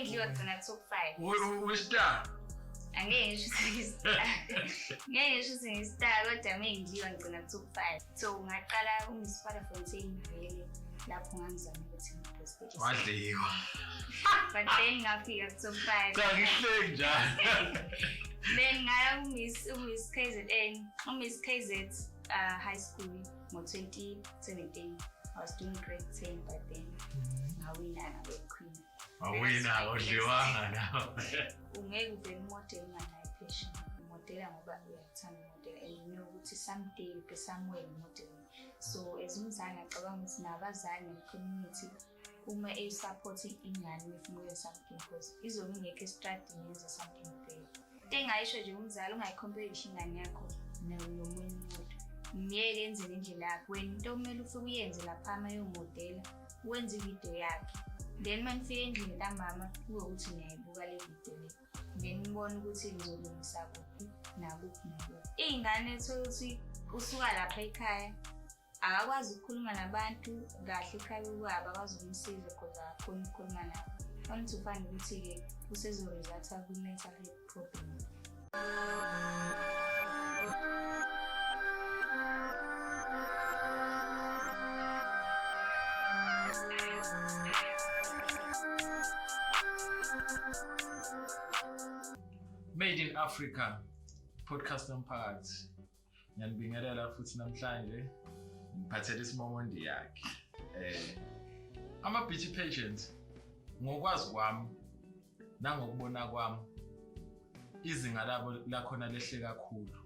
Mengidliwa kugcina top 5. Wistar. Angeke ngisho ukuthi ngistar. Ngeke ngisho ukuthi ngistar kodwa mengidliwa ngigcina top 5. So ngaqala uMiss Fontaine vele lapho ngangizama ukuthi ngiposte. Wadliwa. But then ngafika ku top 5. Cha ngihleki njalo. Then ngaya uMiss KZN, uMiss KZ high school ngo-2017. I was doing grade 10 but then ngawina ngabe queen. Wawina odliwanga nawe. Ungeke uvele umodel unganayo passion. Umodela ngoba uyakuthanda umodela and you know ukuthi someday you'll be somewhere modeling. So as umzali ngiyacabanga ukuthi nabazali ne-community uma eyi-support ingane uma ifuna ukwenza something because izobe ingekho estradini yenza something bad. Into engayisho nje umzali ungayi-compare ingane yakho nomunye umuntu. Myeke enze ngendlela yakhe. Wena into okumele ufike uyenze lapha uma eyomodela, wenze ividiyo yakhe. Then uma nifika endlini kamama kube ukuthi niyayibuka le vidiyo le. Then nibone ukuthi nizolungisa kuphi nakuphi nakuphi. Iy'ngane uthole ukuthi usuka lapha ekhaya akakwazi ukukhuluma nabantu kahle ekhaya kwabo, akwazi ukumsiza because akakhoni ukukhuluma nabo. Only to find ukuthi-ke usezoresult-a kwi-mental health problem. Made in Africa podcast yomphakathi. Ngiyanibingelela futhi namhlanje ngiphathele isimomondi yakhe. Ama beauty pageants ngokwazi kwami nangokubona kwami izinga labo lakhona lehle kakhulu.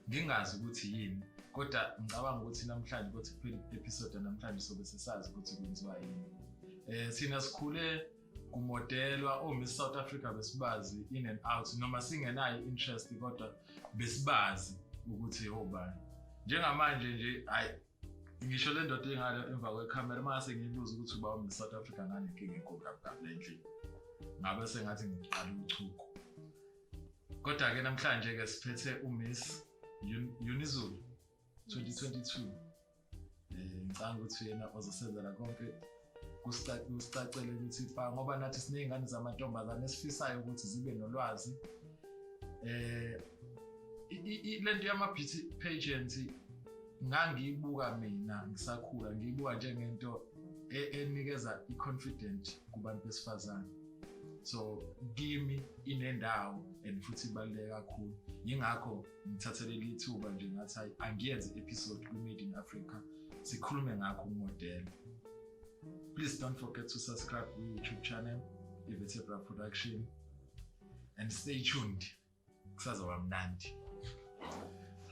Ngingazi ukuthi yini kodwa ngicabanga ukuthi namhlanje kuthi kuphela episode namhlanje sobe sesazi ukuthi kwenziwa yini. Thina sikhule kumodelwa oMiss South Africa besibazi in and out noma singenayo interest kodwa besibazi ukuthi obani. Njengamanje nje ayi ngisho le ndoda engale emva kwekhamera mase ngiyibuza ukuthi uba uMiss South Africa nganenkinga enkulu kabi le endlini. Ngabe sengathi ngiqala uchuku. Kodwa ke namhlanje ke siphethe uMiss Unizulu 2022. Ngicabanga ukuthi yena ozosenzela konke kusicacele ukuthi pa ngoba nathi siney'ngane zamantombazane esifisayo ukuthi zibe nolwazi. Lento yama-beauty pageants ngangiyibuka mina ngisakhula ngiyibuka njengento enikeza i-confidence kubantu besifazane. So kimi inendawo and futhi ibaluleke kakhulu. Yingakho ngithathe leli thuba nje ngathi hayi angiyenze episode kwi-Made in Africa sikhulume ngakho umodelo. Please don't forget to subscribe to YouTube channel iVertebra Production and stay tuned. Kusazoba mnandi.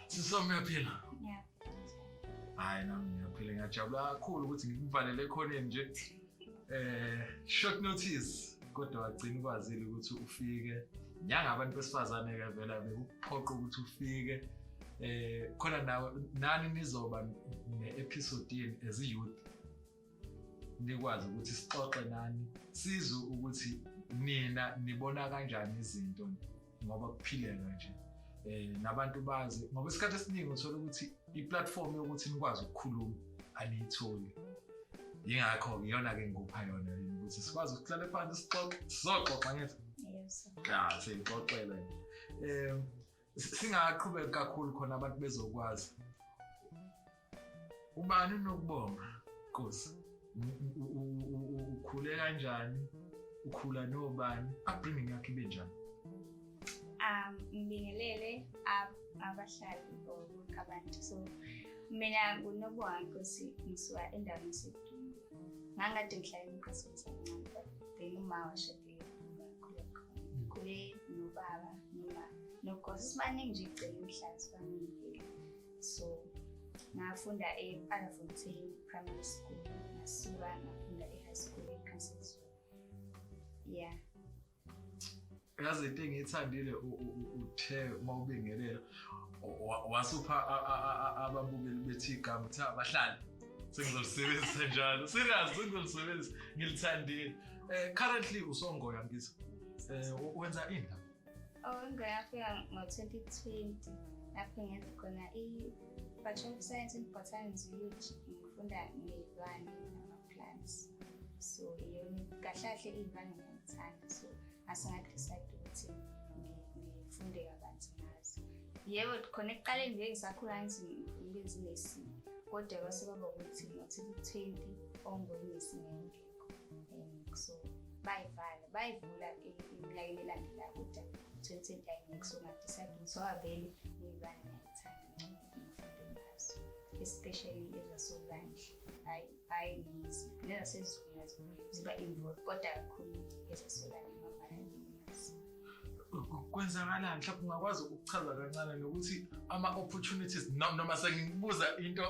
Sisoma uyaphila? Yeah. Hayi nami ngiyaphila, ngiyajabula kakhulu ukuthi ngikuvalele ekhoneni nje. Short notice kodwa wagcina ukwazile ukuthi ufike. Nyanga abantu besifazane ke vela bekuphoqa ukuthi ufike. Khona nawe nani nizoba ne-episode yenu as a youth. Nikwazi ukuthi sixoxe nani, sizwe ukuthi nina nibona kanjani izinto ngoba kuphileka nje. Nabantu bazi ngoba isikhathi esiningi uthola ukuthi i-platform yokuthi nikwazi ukukhuluma aniyitholi. Yingakho iyona ke ngikupha yona yini ukuthi sikwazi ukuhlala phansi sixoxe, sizoxoxa ngithi. Yes. Cha, siyixoxela nje. Singaqhubeka kakhulu khona abantu bezokwazi. Ubani uNokubonga Nkosi? Ukhule kanjani? Ukhula nobani? Upbringing yakhe ibe njani? Ngibingelele abahlali bonke abantu. So mina nguNokubonga Nkosi ngisuka endaweni yaseDumbe. Ngangikade ngihlala eNewcastle ngisemncane but then uma washadile ngakhula khona. Ngikhule nobaba noma nogogo. Sibaningi nje igceke emhlaba sibaningi. So ngafunda e-Parafontein Primary School, ngasuka ngafunda e-high school e-Council Zulu. Yeah. Yazi into engiyithandile uthe uma ubingelela wasupha ababukeli bethi igama uthe abahlali. Sengizolisebenzisa njalo. Serious sengizolisebenzisa ngilithandile. Currently usongoya ngithi. Wenza ini lapha? Oh, Ngoya ngafika ngo-2020 lapho ngenza khona i-Bachelor of Science in Botany and Zoology. Ngifunda ngey'lwane nama-plants. So iyona kahle kahle iy'lwane. ngiyayithanda, so ngase nga-decide ukuthi ngifunde kabanzi ngazo. Yebo, khona ekuqaleni nje ngisakhula ngithi ngifuna ukwenza i-nursing, kodwa kwase kwaba ukuthi ngo-2020 ongoye i-nursing yayingekho. So bayivala, bayivula eminyakeni elandelayo, kodwa 2020 ayingekho, so nga-decide ukuthi ngoba vele ngiyibani ngiyayithanda, ngifunde ngazo, especially ezasolwandle. Hhayi, hhayi, nezasezulu nazo ziba involved, kodwa kakhulu ezasolwandle ngoba ngazo. Kwenzakalani? Mhlawumbe ungakwazi ukuchaza kancane nokuthi ama-opportunities, noma sengikubuza into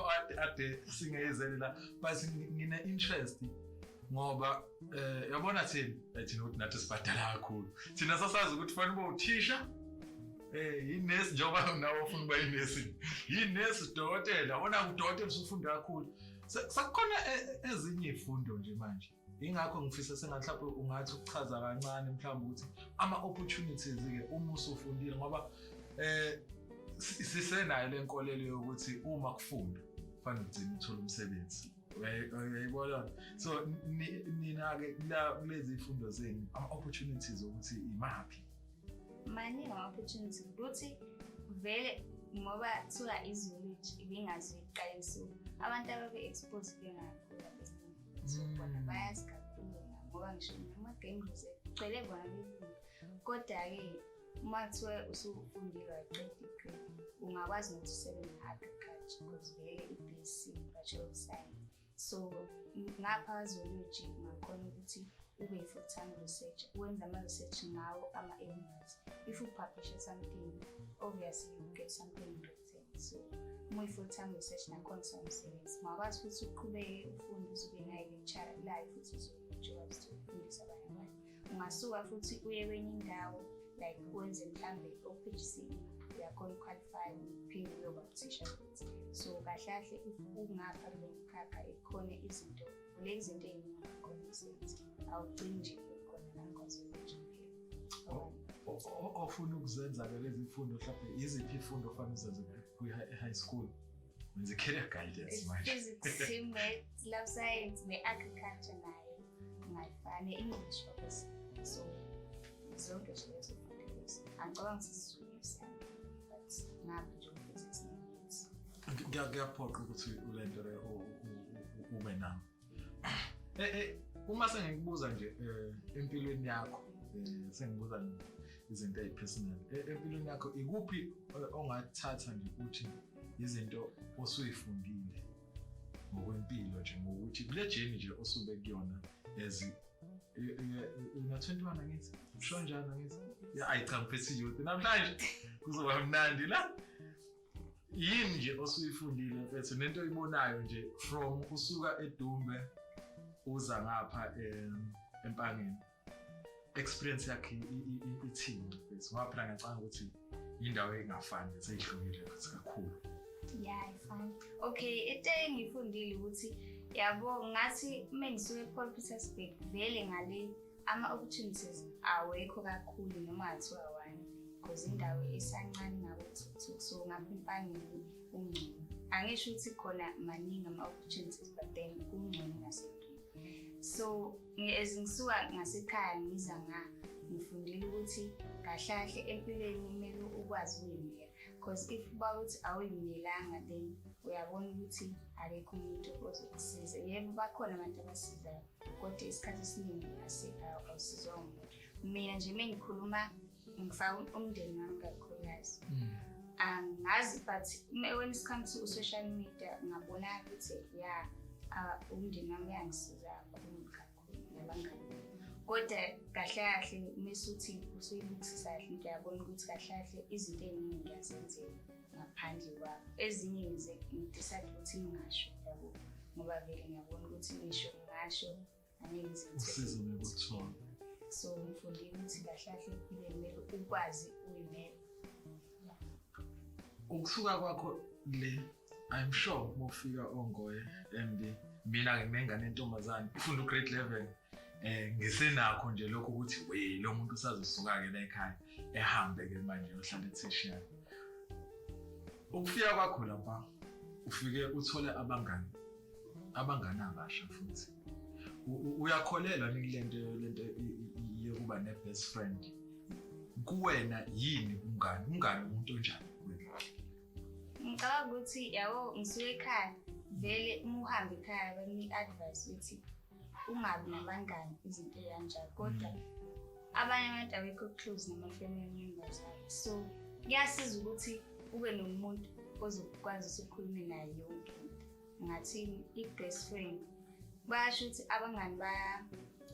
ade singeyizele la, but ngine-interest ngoba yabona thina thina ukuthi nathi sibhadala kakhulu, thina sasazi ukuthi fanele ube uthisha, inesi, njengoba nawe ufuna ukuba inesi, yinesi, dokotela, wona udokotela usufunda kakhulu. Sekukhona ezinye iy'fundo nje manje, ingakho ngifisa sengathi mhlawumbe ungathi ukuchaza kancane mhlawumbe ukuthi ama-opportunities-ke uma usufundile, ngoba sisenayo le nkolelo yokuthi uma kufunda kufanele ugcine uthole umsebenzi. Uyayibona? So nina-ke la kulezi fundo zenu, ama-opportunities ukuthi imaphi? Maningi ama-opportunities, ukuthi vele ngoba kuthiwa i-zoology ibingaziwa ekuqaleni, so abantu ababe-exposed bengakhula belungu, so bona bayazi kakhulu, ngoba ngisho nama-game reserve kugcwele bona belungu. Kodwa-ke uma kuthiwa usufundile waqeda i-degree, ungakwazi nokuthi usebenze nge-agriculture because vele i-BSc, Bachelor of Science. So ngapha zoology ungakhona ukuthi ube i-full time researcher, wenze ama-research ngawo ama-animals. If u-publish something, obviously you get something in return. So uma uyi-full time research nakhona usawumsebenzi. Ungakwazi futhi uqhubeke ufunde uze ube nayo i-lecture layo futhi zoology, ukwazi ukuthi ufundise abanye abantu. Ungasuka futhi uye kwenye indawo, like wenze mhlambe o-PGCE, uyakhona u-qualify, uphinde uyoba uthisha futhi. So kahle kahle, if ungapha kulo mkhakha, ikhona izinto, lezi zinto ey'ningi ongakhona ukuzenza, awugcini nje khona la kwa-zoology kuphela. Ofuna ukuzenza-ke lezi fundo, mhlawumbe yiziphi iy'fundo ofanele uzenze kwi-high school? Wenza i-career guidance manje. Physics, maths, life science, ne-agriculture nayo ungayifaka, ne-English obviously. So zonke nje lezo fundo lezo. Angicabanga ukuthi isiZulu siyami, but ngapha nje physics ne-maths. Kuyaphoqa ukuthi ulento le ube nayo. Uma sengikubuza nje empilweni yakho, sengibuza nje izinto ey'personal, empilweni yakho ikuphi ongathatha nje uthi izinto osuyifundile ngokwempilo nje, ngokuthi kule journey nje osube kuyona as una 21, angithi usho njani, angithi ya, ayi cha, ngiphethe youth namhlanje, kuzoba mnandi la. Yini nje osuyifundile mfethu nento oyibonayo nje from usuka eDumbe uza ngapha eMpangeni, experience yakhe ithini mfethu? Ngoba phela ngiyacabanga ukuthi indawo engafani, seyihlukile futhi kakhulu. Yeah, ifani. Okay, into engiyifundile ukuthi, yabo, ngathi uma ngisuka ePort Petersburg vele ngale ama-opportunities awekho kakhulu, noma ngathiwa one, because indawo esancane ngakuthuthuka. So ngapha eMpangeni kungcono. Angisho ukuthi khona maningi ama-opportunities, but then kungcono ngaseDumbe. So as ngisuka ngasekhaya ngiza nga, ngifundile ukuthi kahle kahle empilweni kumele ukwazi ukuyimela, because if uba ukuthi awuyimelanga, then uyabona ukuthi akekho umuntu ozokusiza. Yebo, bakhona abantu abasizayo, kodwa isikhathi esiningi awusizwa umuntu. Mina nje uma ngikhuluma ngifaka umndeni wami kakhulukazi. Angazi, but when it comes to social media ngabona ukuthi ya, umndeni wami uyangisiza kakhulu kakhulu nabangani, kodwa kahle kahle mesuthi usuyibukisisa kahle, ngiyabona ukuthi kahle kahle izinto ey'ningi ngiyazenzela ngaphandle kwabo. Ezinye ngize ngi-decide ukuthi ngingasho, yabo, ngoba vele ngiyabona ukuthi ngisho ngingasho angeke ngize ngithole. Usizo ngeke ulithole. So ngifundile ukuthi kahle kahle empilweni kumele ukwazi uyimela. Ukusuka kwakho le, I'm sure mufika oNgoye, and mina nginengane entombazane ifunda u-grade 11, ngisenakho nje lokho ukuthi we lo muntu usazosuka ke la ekhaya ehambe ke manje ohlala etertiary. Ukufika kwakho lapha, ufike uthole abangani abasha, futhi Uyakholelwa yini kulento yokuba ne-best friend? Kuwena yini umngani? Umngani umuntu onjani kuwena? Ngicabanga ukuthi, yabo, ngisuke ekhaya vele, uma uhamba ekhaya banika i-advice ukuthi ungabi nabangani, izinto ey'kanjalo, kodwa abanye abantu abekho close nama-family members abo, so kuyasiza ukuthi ube nomuntu ozokwazi ukuthi ukhulume naye yonke into. Ngathini, i-best friend, bayasho ukuthi abangani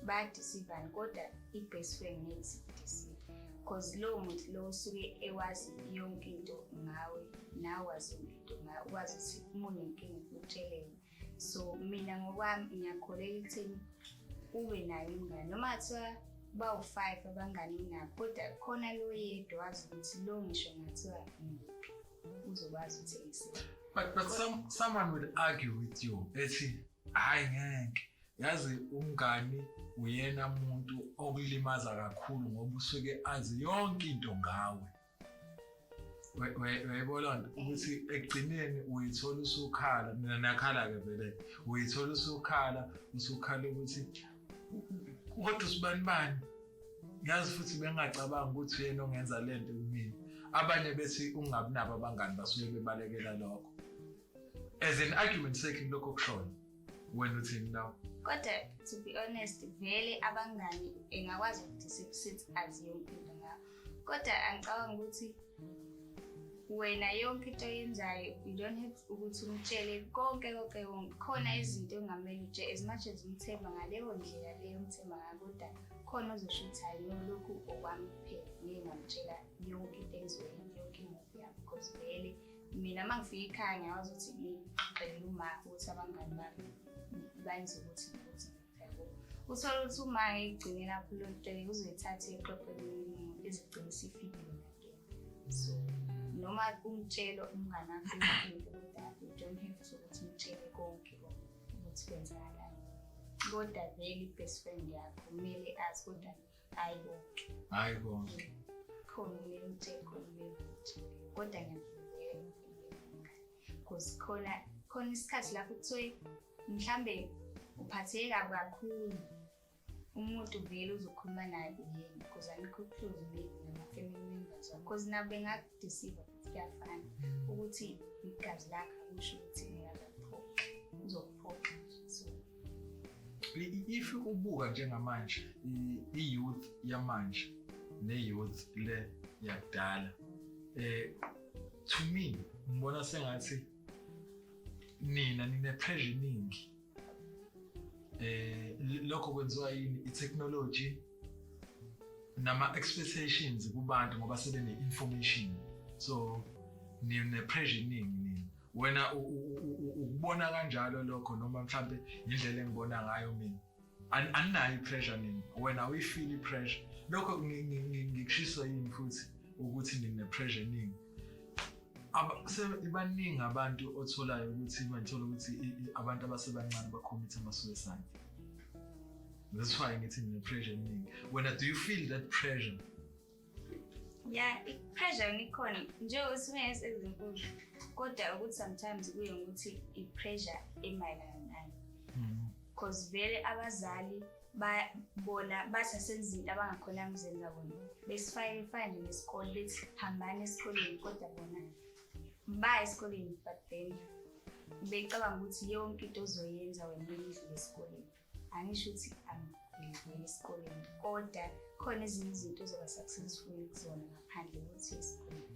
bayadeceivana, kodwa i-best friend ngeke isikudeceive, because lowo muntu lo usuke ewazi yonke into ngawe, nawe wazi yonke into ngawe, ukwazi ukuthi uma unenkinga utshele yena. So mina ngokwami ngiyakholelwa ekutheni ube naye umngane, noma kuthiwa bawu-five abangani unabo, kodwa khona lo yedwa wazi ukuthi lo ngisho ngathiwa ngiphi uzokwazi ukuthi engisize. But someone will argue with you, ethi hayi, ngeke, yazi umngani uyena muntu okulimaza kakhulu ngoba usuke azi yonke into ngawe. Uyayibona nto ukuthi ekugcineni uyithola usukhala, mina nakhala-ke vele, uyithola usukhala ukuthi kodwa usibani bani, yazi futhi bengingacabangi ukuthi uyena ongenza le nto kumina. Abanye bethi ungabi nabo abangani, basuke bebalekela lokho. As an argument sake, kulokho okushoyo, wena uthini lawo? Kodwa to be honest, vele abangani engakwazi ukuthi sithi azi yonke into ngawo, kodwa angicabangi ukuthi wena yonke into oyenzayo you don't have ukuthi umtshele konke konke konke. Khona izinto ongamele utshele, as much as umthemba ngaleyo ndlela leyo umthemba ngayo, kodwa khona ozosho ukuthi hayi no, lokhu okwami kuphela, ngeke ngamtshela yonke into engizoyenza, yonke imuvi yami, because vele mina uma ngifika ekhaya ngiyakwazi ukuthi ngixoxele uma ukuthi abangani bami benze ukuthi nokuthi, yabo. Uthole ukuthi uma igcine lapho leyo nto leyo, uzoyithatha ixoxe komunye umuntu, izogcina isifikile nakuyena. So noma umtshelo umngani wakho yonke into, kodwa you don't have to ukuthi umtshele konke konke ukuthi kwenzakalani. Kodwa vele i-best friend yakho kumele azi, kodwa hhayi konke. Hayi konke. Khona kumele umtshele, khona kumele umtshele, kodwa ngiyakuvela, because khona khona isikhathi lapho kuthiwe mhlambe uphatheke kabi kakhulu, umuntu vele uzokhuluma naye uyena, because anikho close maybe nama-family members wakho, because nabo bengakudeceive futhi, kuyafana ukuthi igazi lakho akusho ukuthi ngeke akuphoxe, uzokuphoxa nje, so. If ubuka njengamanje i-youth yamanje ne-youth le yakudala, to me ngibona sengathi nina nine pressure eningi. Lokho kwenziwa yini? I-technology nama expectations kubantu, ngoba sebene information, so nine pressure eningi nina. Wena ukubona kanjalo lokho, noma mhlambe indlela engibona ngayo mina? Aninayo i-pressure nina? Wena uyifeel i-pressure? Lokho ngikushiso yini futhi ukuthi nine-pressure eningi? Baningi abantu otholayo ukuthi manje thola ukuthi abantu abasebancane bacommit ama-suicide. That's why ngithi nine-pressure eningi. Wena, do you feel that pressure? Ya, i-pressure yona ikhona njengokuthi ezinkulu, kodwa ukuthi sometimes kuye ngokuthi i-pressure emayelana nani, cause vele abazali bona bathi asenze izinto abangakhonanga ukuzenza bona, besifake fana nje nesikole, bethi hambani esikoleni, kodwa bona baya esikoleni, but then becabanga ukuthi yonke into ozoyenza wena kumele udlule esikoleni. Angisho ukuthi angidlule esikoleni, kodwa khona ezinye izinto ozoba successful kuzona ngaphandle kokuthi uye esikoleni,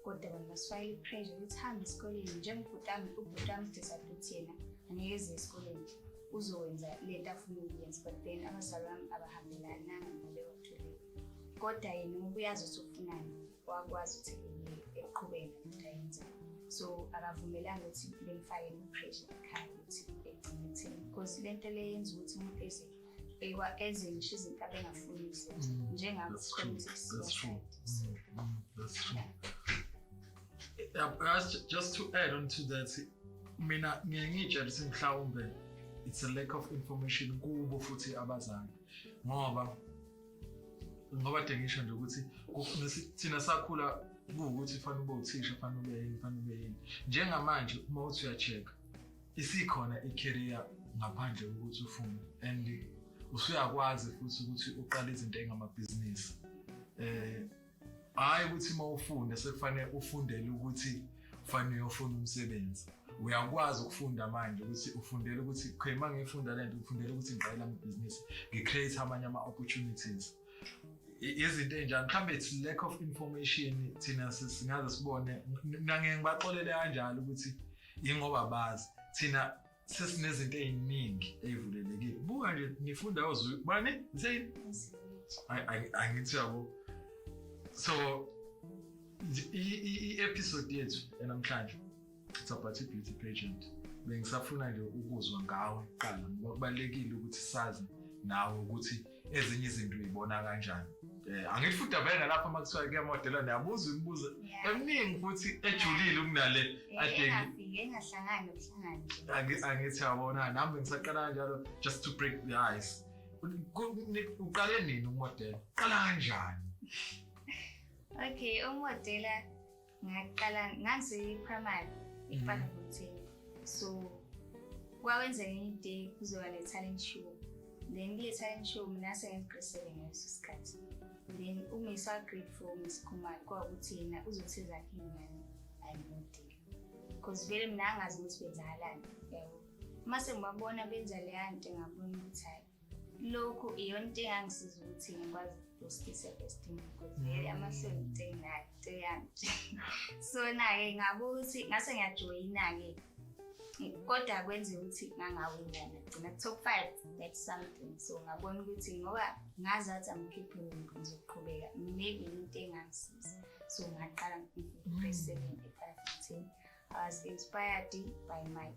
kodwa bona basifakela i-pressure ukuthi hambe esikoleni. Njengobhuti wami, ubhuti wami decide ukuthi yena angeke eze esikoleni, uzokwenza lento afuna ukuyenza, but then abazali bami abahambelananga naleyo nto leyo, kodwa yena ngoba uyazi ukuthi ufunani, wakwazi ukuthi eye eqhubeke nalento ayenzayo. So akavumelanga ukuthi bemfakele i-pressure ekhaya ukuthi egcine ekutheni, because le nto le yenza ukuthi umuntu eze eze ngisho izinto abengafuni ukuzenza, njengakho That's true. commit That's true. suicide. So That's true. Yeah, just to add on to that, mina ngiye ngiyitshela ukuthi mhlawumbe it's a lack of information kubo futhi abazali, ngoba de ngisho nje ukuthi thina sakhula kuwukuthi fanele ube uthisha, fanele ube yini, fanele ube yini. Njengamanje uma uthi uya-check, isikhona i-career. Ngaphandle kokuthi ufunde, and usuyakwazi futhi ukuthi uqale izinto engamabhizinisi. Hayi ukuthi uma ufunda sekufanele ufundele ukuthi kufanele uyofuna umsebenzi. Uyakwazi ukufunda manje ukuthi ufundele ukuthi, okay, uma ngifunda lento, ngifundele ukuthi ngiqale amabhizinisi, ngi-create amanye ama-opportunities, izinto ey'njalo. Mhlawumbe it's lack of information. Thina singaze sibone, mina ngeke ngibaxolele kanjalo ukuthi yingoba bazi thina sesinezinto ey'ningi ey'vulelekile. Buka nje, nifunda yozwi bani seyini, angithi yabo. So i-episode yethu yanamhlanje, it's about i-beauty pageant. Bengisafuna nje ukuzwa ngawe kuqala, ngoba kubalulekile ukuthi sazi nawe ukuthi ezinye izinto uyibona kanjani. Angithi futhi abena nalapha uma kuthiwa kuyamodela, niyabuza imibuzo eminingi futhi ejulile kunale ade engafiki, engahlangani nokuhlangana nje. Angithi yabona, nami bengisaqala kanjalo, just to break the ice. Uqale nini ukumodela? Uqala kanjani? Okay, umodela ngaqala ngangise-primary eParkfontein. So kwakwenzeka enye day kuzoba ne-talent show. Then kule talent show mina sengenza grade 7 ngaleso sikhathi. Then uMiss wa-grade 4, Miss Khumalo, kwawukuthi yena uzothi ezakhe iy'ngane ayimodeli, because vele mina angazi ukuthi kwenzakalani, yabo. Uma sengibabona benza leya nto, ngabona ukuthi hhayi, lokhu iyona into engangisiza ukuthi ngikwazi ukuboost i-self-esteem, because vele amahloni into enginayo, into yami nje. So na-ke ngabuka ukuthi ngase ngiyajoyina-ke, kodwa kwenzeka ukuthi ngangawina, ngagcina ku-top 5. That's something. So ngabona ukuthi ngoba ngazathi I'm capable, ngizoqhubeka, maybe into engangisiza. So ngaqala grade 7 eParkfontein. I was inspired by my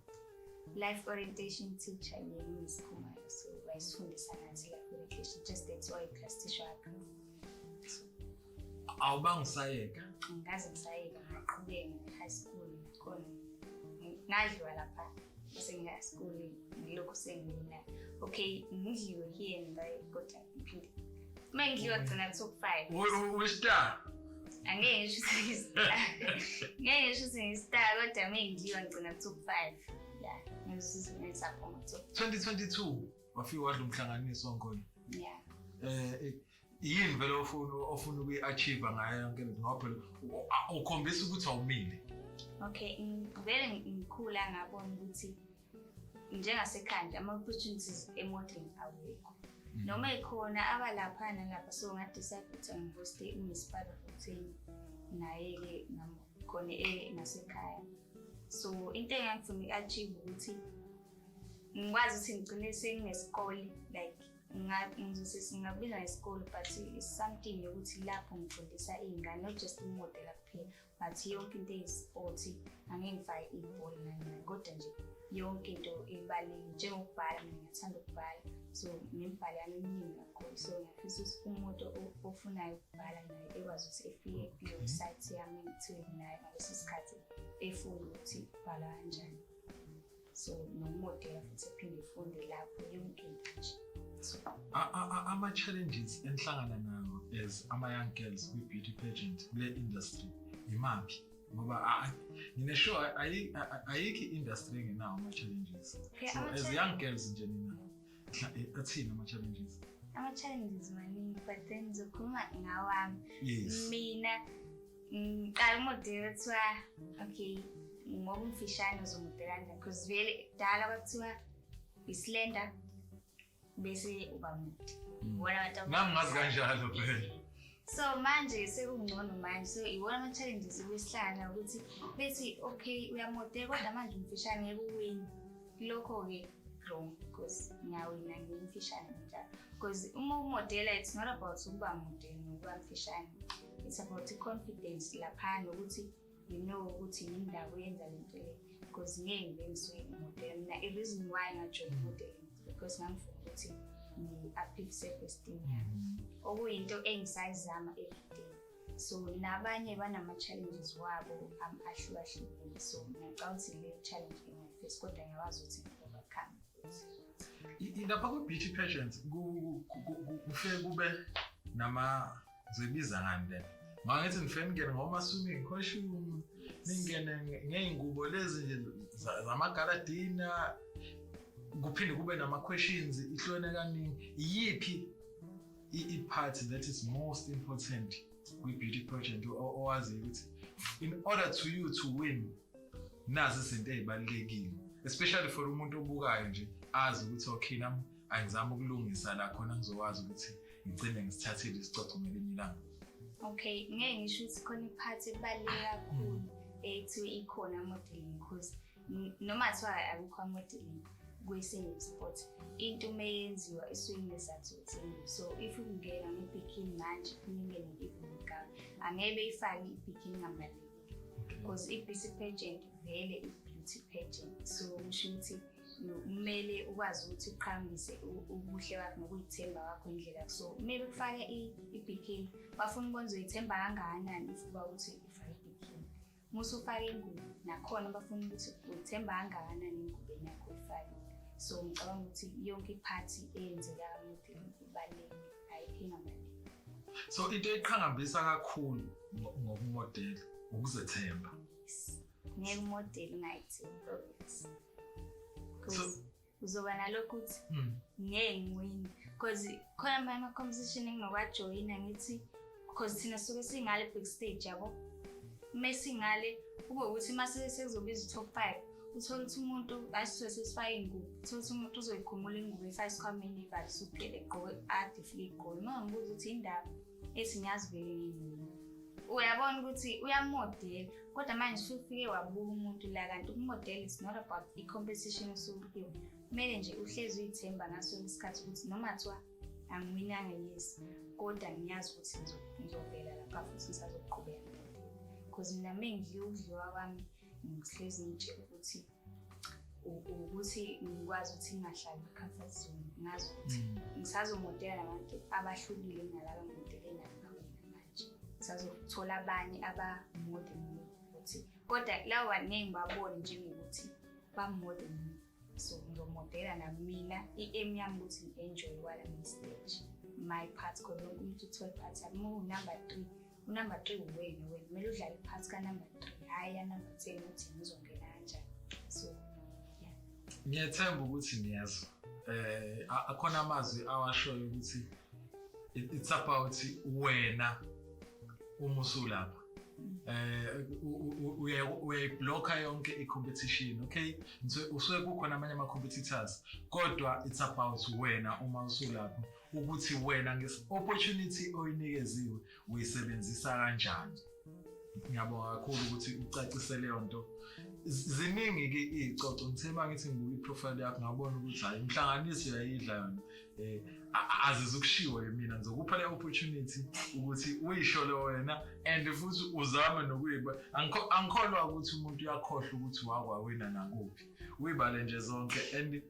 life orientation teacher, yena uMiss Khumalo. So wayesifundisa nathi life orientation, just that's why class teacher wakhe. So Awubange usayeka? Ngikaze ngisayeka, ngaqhubeka nge-high school khona. Ngadliwa lapha bese ngiya school, ngilokhu sengiwina. Okay, ngidliwe here and there, kodwa ngiphinde uma ngidliwa kugcina top 5. Wi-star. Angeke ngisho ukuthi ngi-star, ngeke ngisho ukuthi ngi-star, kodwa uma ngidliwa ngigcina top 5, yeah, ngisaphuma top. 2022 wafika wadla umhlanganiso wakhona. Yeah. Yini vele ofuna ukuyi-achieve ngayo yonke lento, ngoba phela ukhombisa ukuthi awumile? Okay, vele ngikhula ngabona ukuthi njengasekhaya nje ama-opportunities e-modeling awekho, noma ekhona abalapha nalapha. So nga-decide ukuthi angi-hoste uMiss Paardefontein, naye-ke khona ngasekhaya. So into engangifuna i-achieve ukuthi ngikwazi ukuthi ngigcine senginesikole, like ngizothi singakubiza ngesikole, but it's something yokuthi lapho ngifundisa iy'ngane, not just umodela kuphela, but yonke into eyi-sport. Angeke ngifake ibhola nani nani, kodwa nje yonke into ebalulekile njengokubhala. Mina ngiyathanda ukubhala, so nemibhalo yami eminingi kakhulu. So ngiyafisa ukuthi umuntu ofunayo ukubhala naye ekwazi ukuthi efike kwi-website yami engithiwe nayo ngaleso sikhathi, efunde ukuthi kubhalwa kanjani. So nokumodela futhi ephinde efunde lapho yonke into nje. So Ama-challenges enihlangana nawo as ama-young girls kwi-beauty pageant, kule industry, imaphi? Ngoba ngine-sure ayikho i-industry engenawo ama-challenges. Okay, So as young girls nje nina, athini ama-challenges? Ama-challenges maningi, but then ngizokhuluma ngawami. Yes. Mina ngiqala umodela, kuthiwa okay, ngoba umfishane uzomodela kanjani? Because vele kudala kwakuthiwa i-slender bese uba mude. Ibona abantu. Nami ngazi kanjalo phela. So manje sekungcono manje. So iwona ama-challenges kwesihlala ukuthi bethi okay, uyamodela, kodwa manje umfishane, ngeke uwine. Lokho-ke wrong, because ngiyawina ngimfishane njalo, because uma umodela, it's not about ukuba mude nokuba mfishane, it's about i-confidence laphana nokuthi you know ukuthi yini ndaba uyenza le nto le, because ngeke ngibe ngisuke ngimodela. Mina i-reason why ngajoyina i-modeling is because ngangifuna ukuthi ngi-uplift self-esteem yami, okuyinto engisayizama everyday. So nabanye banama-challenges wabo ahlukahlukene. So ngiyacabanga ukuthi leyo challenge engayi-face, kodwa ngiyakwazi ukuthi ngi-overcome futhi. Lapha kwi-beauty pageant kufike kube nama, zoyibiza ngani lento, ngoba ngithi nifike ningene ngoma-swimming costume, ningene ngey'ngubo lezi nje zama-gala dinner. Kuphinde kube nama-questions, ihlukene kaningi. Iyiphi i-part that is most important kwi-beauty pageant owaziyo ukuthi in order to you to win, nazi izinto ey'balulekile, especially for umuntu obukayo nje, azi ukuthi okay, nami angizame ukulungisa la khona ngizokwazi ukuthi ngigcine ngisithathile isicoco ngelinye ilanga? Okay, ngeke ngisho ukuthi khona i-part ebaluleke kakhulu ekuthiwe ikhona modeling, because noma kuthiwa akukho modeling kwesinye sport, into uma yenziwa isuke inesizathu ukuthi yenziwe. So if ungena nge-bikini manje, ufuna ungene nge-evening gown, angeke beyifake i-bikini ingabalulekile, because i-beauty pageant vele i-beauty pageant. So kusho ukuthi kumele ukwazi ukuthi uqhakambise ubuhle bakho nokuyithemba kwakho indlela. So kumele ufake i-bikini, bafuna ukubona uzoyithemba kangakanani if uba ukuthi ufake i-bikini. Uma usufake ingubo nakhona, bafuna ukuthi uyithemba kangakanani engubeni yakho oyifakile. So ngicabanga ukuthi yonke i-part eyenzeka ka-modeling ibalulekile, ayikho engabalulekile. So into eqhakambisa kakhulu ngokumodela ukuzethemba. Yes. Ngeke umodeli ungayithembi, obvious, because uzoba nalokhu ukuthi ngeke ngiwine, because khona amanye ama-competition enginokuwajoyina ngithi, because thina suke singale backstage yabo, uma singale kube ukuthi uma sekuzobiza i-top five, uthole ukuthi umuntu asisuke sesifake iy'ngubo, uthole ukuthi umuntu uzoyikhumula ingubo, efake esikhwameni, ivale, isukele, egqoke ade efike igqoke. Uma ngibuza ukuthi indaba, ethi ngiyazi vele ngiyini. Uyabona ukuthi uyamodela, kodwa manje usufike wabuka umuntu la, kanti ukumodela is not about i-competition osuke kuyo. Kumele nje uhlezi uyithemba ngaso sonke isikhathi ukuthi noma kuthiwa angiwinanga, yes, kodwa ngiyazi ukuthi ngizovela lapha futhi ngisazoqhubeka nomodela, because mina uma ngidliwa ukudliwa kwami, ngihlezi ngitshela ukuthi ngikwazi ukuthi ngingahlali kwi-comfort zone, ngazi ukuthi ngisazomodela nabantu abahlukile kunalaba ngimodele nabo mina manje, ngisazothola abanye aba-more than me ukuthi, kodwa lawo bantu ngeke ngibabone njengokuthi ba-more than me. So ngizomodela namina, i-aim yami ukuthi ngi-enjoy while I'm on stage, my part, because wonke umuntu uthola i-part yakhe. Uma uwu-number 3, u-number 3 uwena, wena kumele udlale i-part ka-number 3, hhayi ya-number 10 ukuthi ngizongena kanjani. So yeah. Ngiyethemba ukuthi niyezwa, akhona amazwi awashoyo ukuthi it's about wena. Uma usulapha, uyayiblocka yonke i-competition. Okay, usuke kukhona amanye ama-competitors, kodwa it's about wena uma usulapho, ukuthi wena nges-opportunity oyinikeziwe uyisebenzisa kanjani. Ngiyabonga kakhulu ukuthi ucacise leyo nto. Ziningi-ke iy'coco. Ngithe uma ngithi ngibuka i-profile yakho, ngabona ukuthi hhayi, umhlanganiso uyayidla yona. Azizukushiwo mina, ngizokupha le opportunity ukuthi uyishole wena and futhi uzame nokuyiba. Angikholwa ukuthi umuntu uyakhohlwa ukuthi wakwawina nakuphi, uyibale nje zonke. And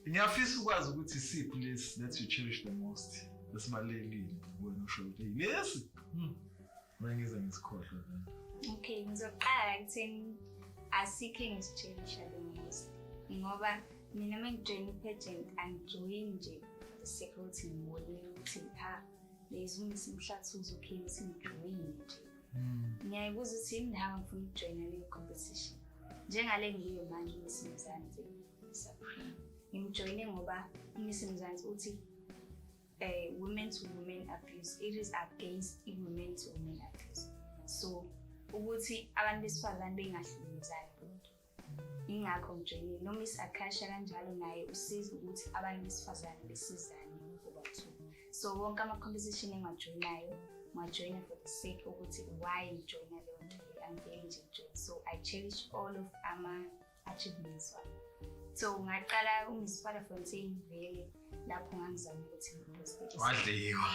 ngiyafisa ukwazi ukuthi isiphi lesi that you cherish the most, esibalulekile kuwena, usho ukuthi, "Hey, lesi ngize ngisikhohlwe vele." Okay, ngizoqala ekutheni asikho engisicherisha the most, ngoba mina uma ngijoyina i-pageant, angijoyini nje for the sake ukuthi ngibonile ukuthi ha, there's uMiss Mhlathuze, okay, ukuthi ngijoyine nje. Ngiyayibuza ukuthi yini ndaba ngifuna ukujoyina leyo competition. Njengale ngiyo manje, uMiss Mzansi Supreme, ngimjoyine ngoba uMiss Mzansi uthi women to women abuse, it is against i-women to women abuse, so ukuthi abantu besifazane bengahlukumezani bodwa, ingakho ngijoyinile. NoMiss Akasha kanjalo, naye usiza ukuthi abantu besifazane besizane boba-two. So wonke ama-competition engiwajoyinayo, ngiwajoyina for the sake ukuthi why ngijoyina leyo nto leyo, angiveli nje ngijoyine. So I cherish all of ama-achievements wami. So ngaqala uMiss Fontaine vele, lapho ngangizama ukuthi ngibooste, Wadliwa.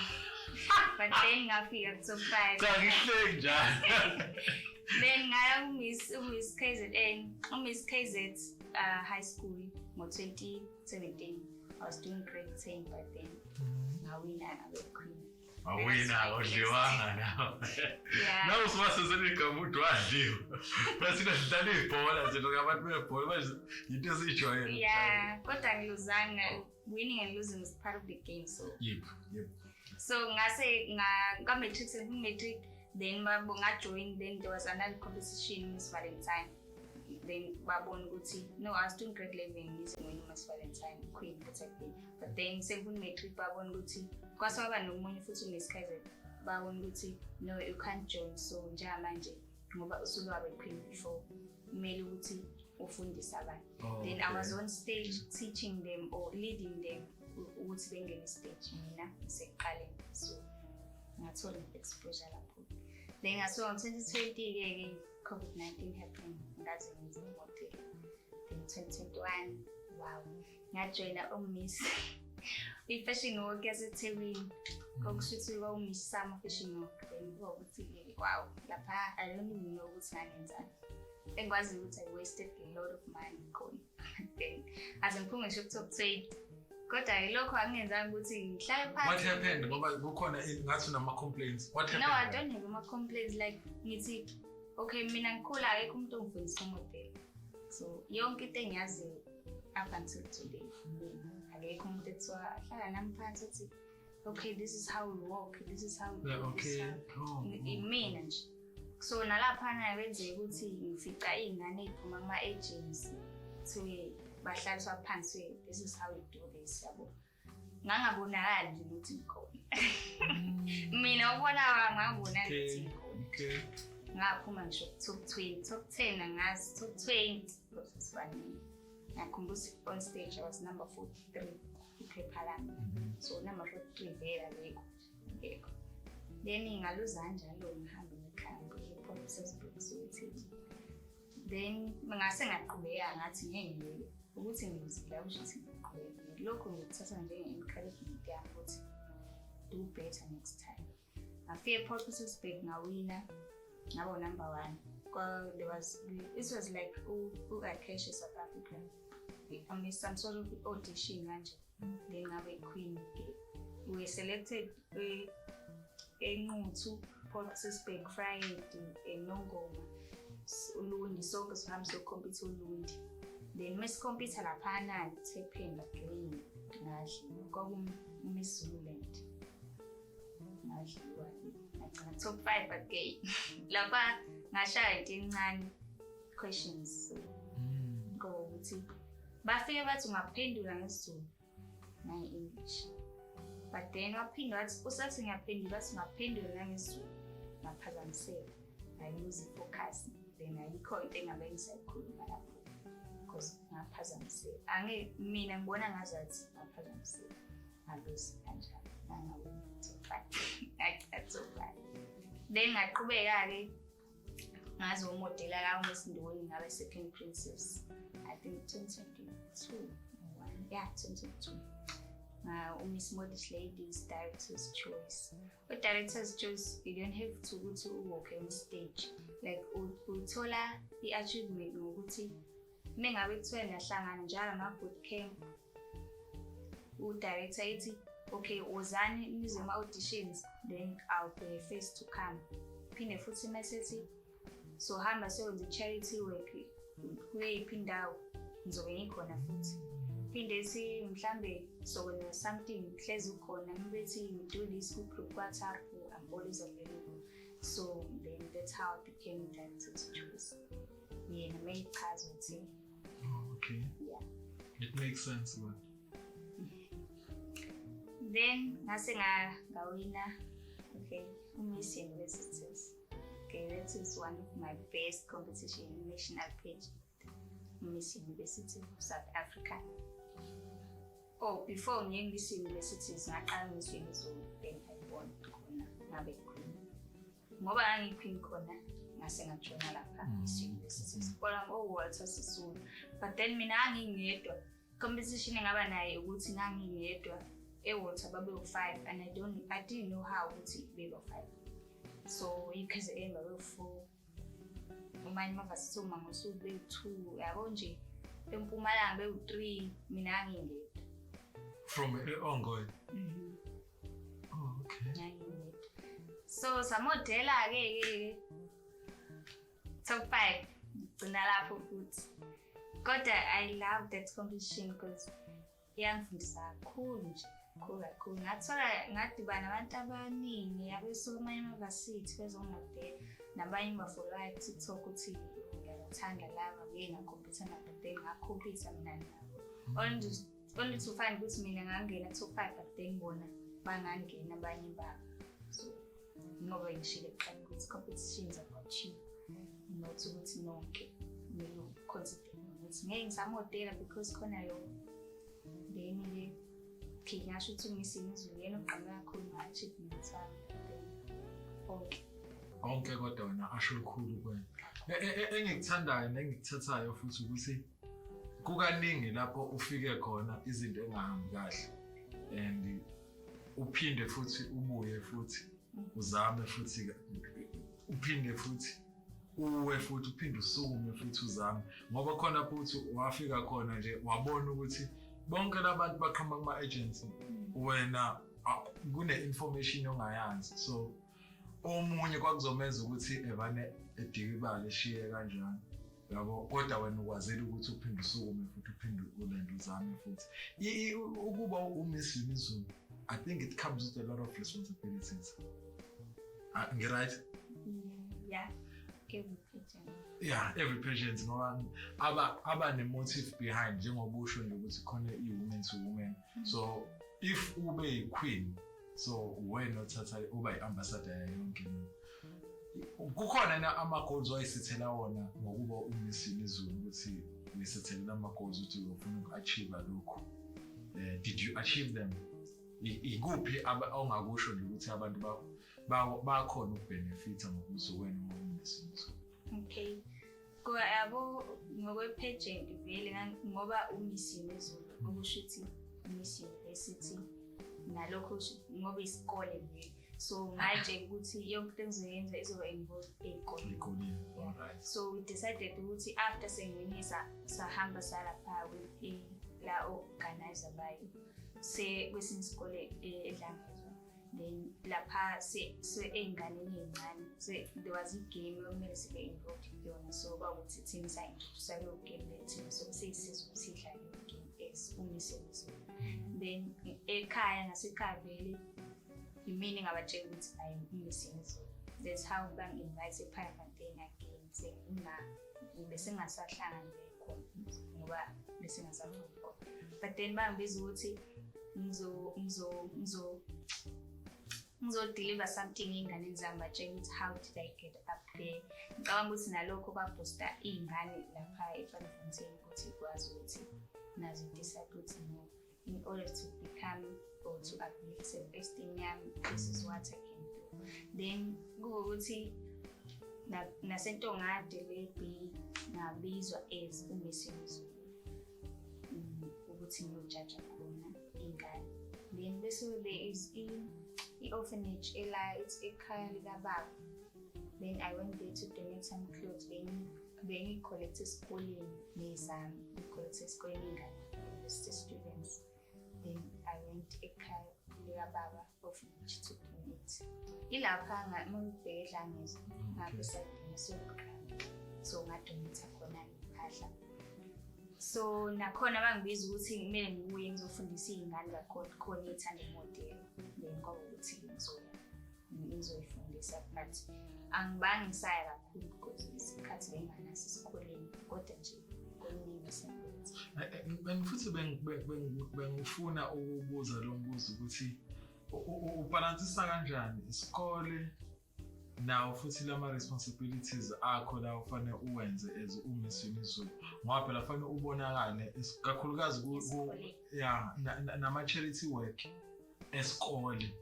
but then ngafika ku-top five. Cha, ngihleki njalo. Then ngaya kuMiss KZN, uMiss KZ High School ngo-2017. I was doing grade 10, but then ngawina, ngabe queen. Awina, awudliwanga nawe. Yeah. Nawe usubasezela igama ukuthi wadliwa. Phela thina sidlala ibhola nje, ngabantu bebhola manje, into esiyijwayele. Yeah, kodwa angiluzanga. Winning and losing is part of the game, so Yep. So ngase nga ka-matric, matric, then ngajoin, then there was another competition, Miss Valentine. Then babona ukuthi no, I was doing grade 11, ngize ngiwine uMiss Valentine, queen protecting, but then sengikwi-matric babona ukuthi kwase kwaba nomunye futhi uMiss Kaizer, babona ukuthi no, you can't join, so njengamanje ngoba usuke queen before, kumele ukuthi ufundise abantu. Then I was on stage teaching them or leading them ukuthi bengene stage, mina ngisekuqaleni, so ngathola exposure lapho. Then ngasuka ngo-2020-ke ke, COVID-19 happened, ngaze ngenze imodel. Then 2021, wow, ngajoyina uMiss i-fashion walk yaseThekwini, kwakusho ukuthi kwakuMiss Summer Fashion Walk. Then kwawukuthi-ke wow, lapha I don't even know ukuthi ngangenzani. Engikwaziyo ukuthi I wasted a lot of money khona. Then aze ngiphume ngisho ku-top 20, kodwa-ke lokho akungenzanga ukuthi ngihlale phansi. What happened? Ngoba kukhona ngathi unama-complaints. What No, I happened? don't have ama-complaints. Like ngithi okay, mina ngikhula akekho umuntu ongifundisa umodel, so yonke into engiyaziyo up until today, mina akekho umuntu ekuthiwa ahlala nami phansi athi okay, this is how we walk, this is how we do this, how imina nje. So nalaphana kwenzeka ukuthi ngifica iy'ngane ey'phuma kuma-agency, kuthiwe bahlaliswa phansi, this is how we do this, yabo. Ngangabonakali nje nokuthi ngikhona mina, ukubona kwami ngangibonakali ukuthi ngikhona. Ngaphuma ngisho ku-top 20, top 10 angazi, top 20 because sibaningi. Ngiyakhumbula ukuthi on stage I was number 43, iphepha lami. So number 43 vele akekho, akekho. Then ngaluza kanjalo, ngihambe ngekhaya, ngibuye ePort Pietersburg ukuthi then ngase ngaqhubeka, ngathi ngeke ngiyeke ukuthi ngiluzile, kusho ukuthi ngiqhubeke. Lokho ngikuthatha njenge-encouragement yami ukuthi do better next time. Ngafika ePort Pietersburg, ngawina, ngaba number one. There was, it was like u-Acacia South Africa, I mean, some sort of audition kanje. Then ngabe queen ke. We were selected eNquthu, Port Pietersburg, Vryheid, eNongoma, Ulundi, sonke sihambe siyokhompyutha Ulundi. Then mesikhompyutha laphana, it happened again, ngadliwa. Kwaku-Miss Zululand, ngadliwa-ke, ngagcina top five again. Lapha ngashaya into encane, questions, so ukuthi bafike bathi ungaphendula ngesiZulu nange-English, but then waphinde wathi usathi ngiyaphendula, wathi ungaphendula nangesiZulu, ngaphazamiseka, ngayiluza i-focus. Then ayikho into engabe ngisayikhuluma lapho because ngaphazamiseka. Angeke mina ngibona ngazathi ngaphazamiseka, ngaluza kanjalo, ngangawina top five, ngagcina top five. Then ngaqhubeka-ke, ngazomodela la uMiss Ndoni, ngabe second princess, I think 2022 or one, yeah, 2022. UMiss Modish Ladies, Director's Choice. U-Director's Choice, you don't have to ukuthi uwalk on stage, like uthola i-achievement ngokuthi mengabe kuthiwa niyahlangana njalo ama-boot camp, u-director ethi okay, wozani nize ama-auditions, then I'll be the first to come. Phinde futhi masethi so hamba siyokwenza i-charity work kuyiphi indawo, ngizobe ngikhona futhi. Phinde ethi mhlambe sokwenza something, hlezi ukhona. Bethi you do this ku-group WhatsApp, I'm always available. So then that's how I became Director's Choice. Yena mayichaza ukuthi Oh, okay. Yeah. It makes sense, man. Then ngase ngawina, okay, uMiss Universities. Okay, that is one of my best competition, national pageant, Miss University of South Africa. Oh, before ngiye Miss Universities, ngaqala Miss Unizulu, then I won khona, ngabe queen. Ngoba ngangiyi-queen khona, ngase ngajoyina lapha Miss Universities, kodwa ngo-Walter Sisulu. But then mina ngangingedwa, competition engaba nayo ukuthi ngangingedwa. E-Walter babe-five and I didn't know how ukuthi beba-five. So i-KZN babe-four, amanye amavasithi oMangosuthu bewu-two, yabo nje, eMpumalanga bewu-three, mina ngangingedwa. From Ongoye. Oh, okay. Ngangingedwa. So samodela-ke ke top five, ngigcina lapho futhi. Kodwa I love that competition because iyangifundisa kakhulu nje, kakhulu kakhulu. Ngathola ngadibana nabantu abaningi abesuka amanye amavasithi bezongimodela, nabanye ngibafollowayo ku-TikTok ukuthi ngiyabathanda laba, ngeke nga-compete-a nabo, but then nga-compete-a mina nabo. Only to find ukuthi mina ngangena top five, but then bona bangangena abanye babo. So ngoba ngishilo ekuqaleni ukuthi competition is about you, not ukuthi nonke kumele u-consider ukuthi ngeke ngisamodela because khona lo. Then-ke, okay, ngingasho ukuthi uMiss UniZulu yena ogqame kakhulu nga-achievements wami, then onke. Onke, kodwa wena asho lukhulu kuwena. Engikuthandayo nengikuthathayo futhi ukuthi kukaningi lapho ufike khona izinto engahambi kahle and uphinde futhi ubuye futhi uzame futhi, uphinde futhi uwe futhi, uphinde usukume futhi uzame, ngoba khona futhi wafika khona nje wabona ukuthi bonke labantu baqhamuka kuma-agency, wena kune-information ongayazi. So omunye kwakuzomenza ukuthi evane edikibale, eshiye kanjalo, yabo, kodwa wena ukwazile ukuthi uphinde usukume futhi, uphinde ulende, uzame futhi. Ukuba uMiss UniZulu, I think it comes with a lot of responsibilities. Ngi-right? Yeah, every pageant. Yeah, every pageant, ngoba aba ne-motive behind, njengoba usho nje ukuthi khona i-women to women. So if ube yi-queen, so wena othatha uba i-ambassador yayo yonke le. Kukhona na ama-goals wayisethela wona ngokuba uMiss UniZulu, ukuthi uyisethelela ama-goals ukuthi uyofuna uku-achieve lokhu? Did you achieve them? Ikuphi ongakusho nje ukuthi abantu bakhona uku-benefit-a ngokuthi wena uMiss UniZulu? Okay. Kwa yabo, ngokwe-pageant vele ngoba uMiss UniZulu, okusho ukuthi Miss University nalokho ngoba isikole vele. So ngayitshela ukuthi yonke into engizoyenza izoba involved ey'koleni. Ey'koleni, alright. So we decided ukuthi after sengingenisa, sahamba salapha with la organizer bayo se kwesinye isikole eDlangezwa. Then lapha se ey'nganeni ey'ncane, there was i-game okumele sibe involved kuyona. So kwakuthi thina sa-introduce leyo game leyo thina, so seyisiza ukuthi idlale leyo game as uMiss UniZulu. Then ekhaya, ngasekhaya vele imina engabatshela ukuthi I'm uMiss UniZulu. That's how bangi-invite ePaarlfontein again. Bese ngingasahlangani khona ngoba bese ngingasafundi khona, but then bangibiza ukuthi ngizo-deliver something ey'nganeni zami, batshela ukuthi how did I get up there. Ngicabanga ukuthi nalokho kwa-boost-a iy'ngane lapha ePaarlfontein ukuthi ikwazi ukuthi nazo decide ukuthi no, in order to become or to uplift self-esteem yami, this is what I can do. Then kuwukuthi naseNtongade le B ngabizwa as uMiss UniZulu ukuthi ngiyojaja khona iy'ngane. Then bese there is i-orphanage ela, it's ekhaya likababa. Then I went there to donate some clothes bengiyi-collect esikoleni nezami, ngi-collect esikoleni iy'ngane, university students. Then I went ekhaya likababa orphanage to donate. Ilapha uma ubheka eDlangezwa ngapha esayidini esokuqala. So nga-donate khona iy'mpahla. So nakhona bangibiza ukuthi kumele ngibuye ngizofundisa iy'ngane zakhona khona ey'thanda imodelo. Then kwaba ukuthi ngizoya ngizoyifundisa, but angibange ngisaya kakhulu because isikhathi benginganaso esikoleni, kodwa nje kuningi esengikwenza. And futhi bengifuna ukubuza lo mbuzo ukuthi u-balance-isa kanjani isikole nawo futhi lama responsibilities akho la ufanele uwenze as uMiss UniZulu, ngoba phela fanele ubonakale kakhulukazi Esikoleni. Ya, nama charity work esikole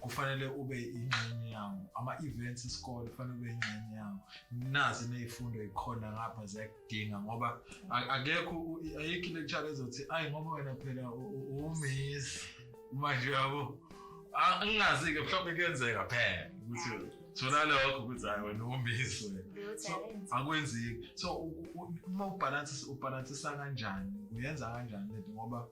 kufanele ube ingxenye yawo, ama-events esikole kufanele ube ingxenye yawo, nazi ney'fundo ey'khona ngapha ziyakudinga, ngoba akekho ayikho i-lecture ezothi ayi ngoba wena phela uMiss manje, yabo. Ngingazi-ke, mhlawumbe kuyenzeka phela ukuthi thola lokho ukuthi hayi, wena uMiss wena. Lutho. So, alenzi. Akwenzeki. So uma u-balance-isa kanjani, uyenza kanjani lento? Ngoba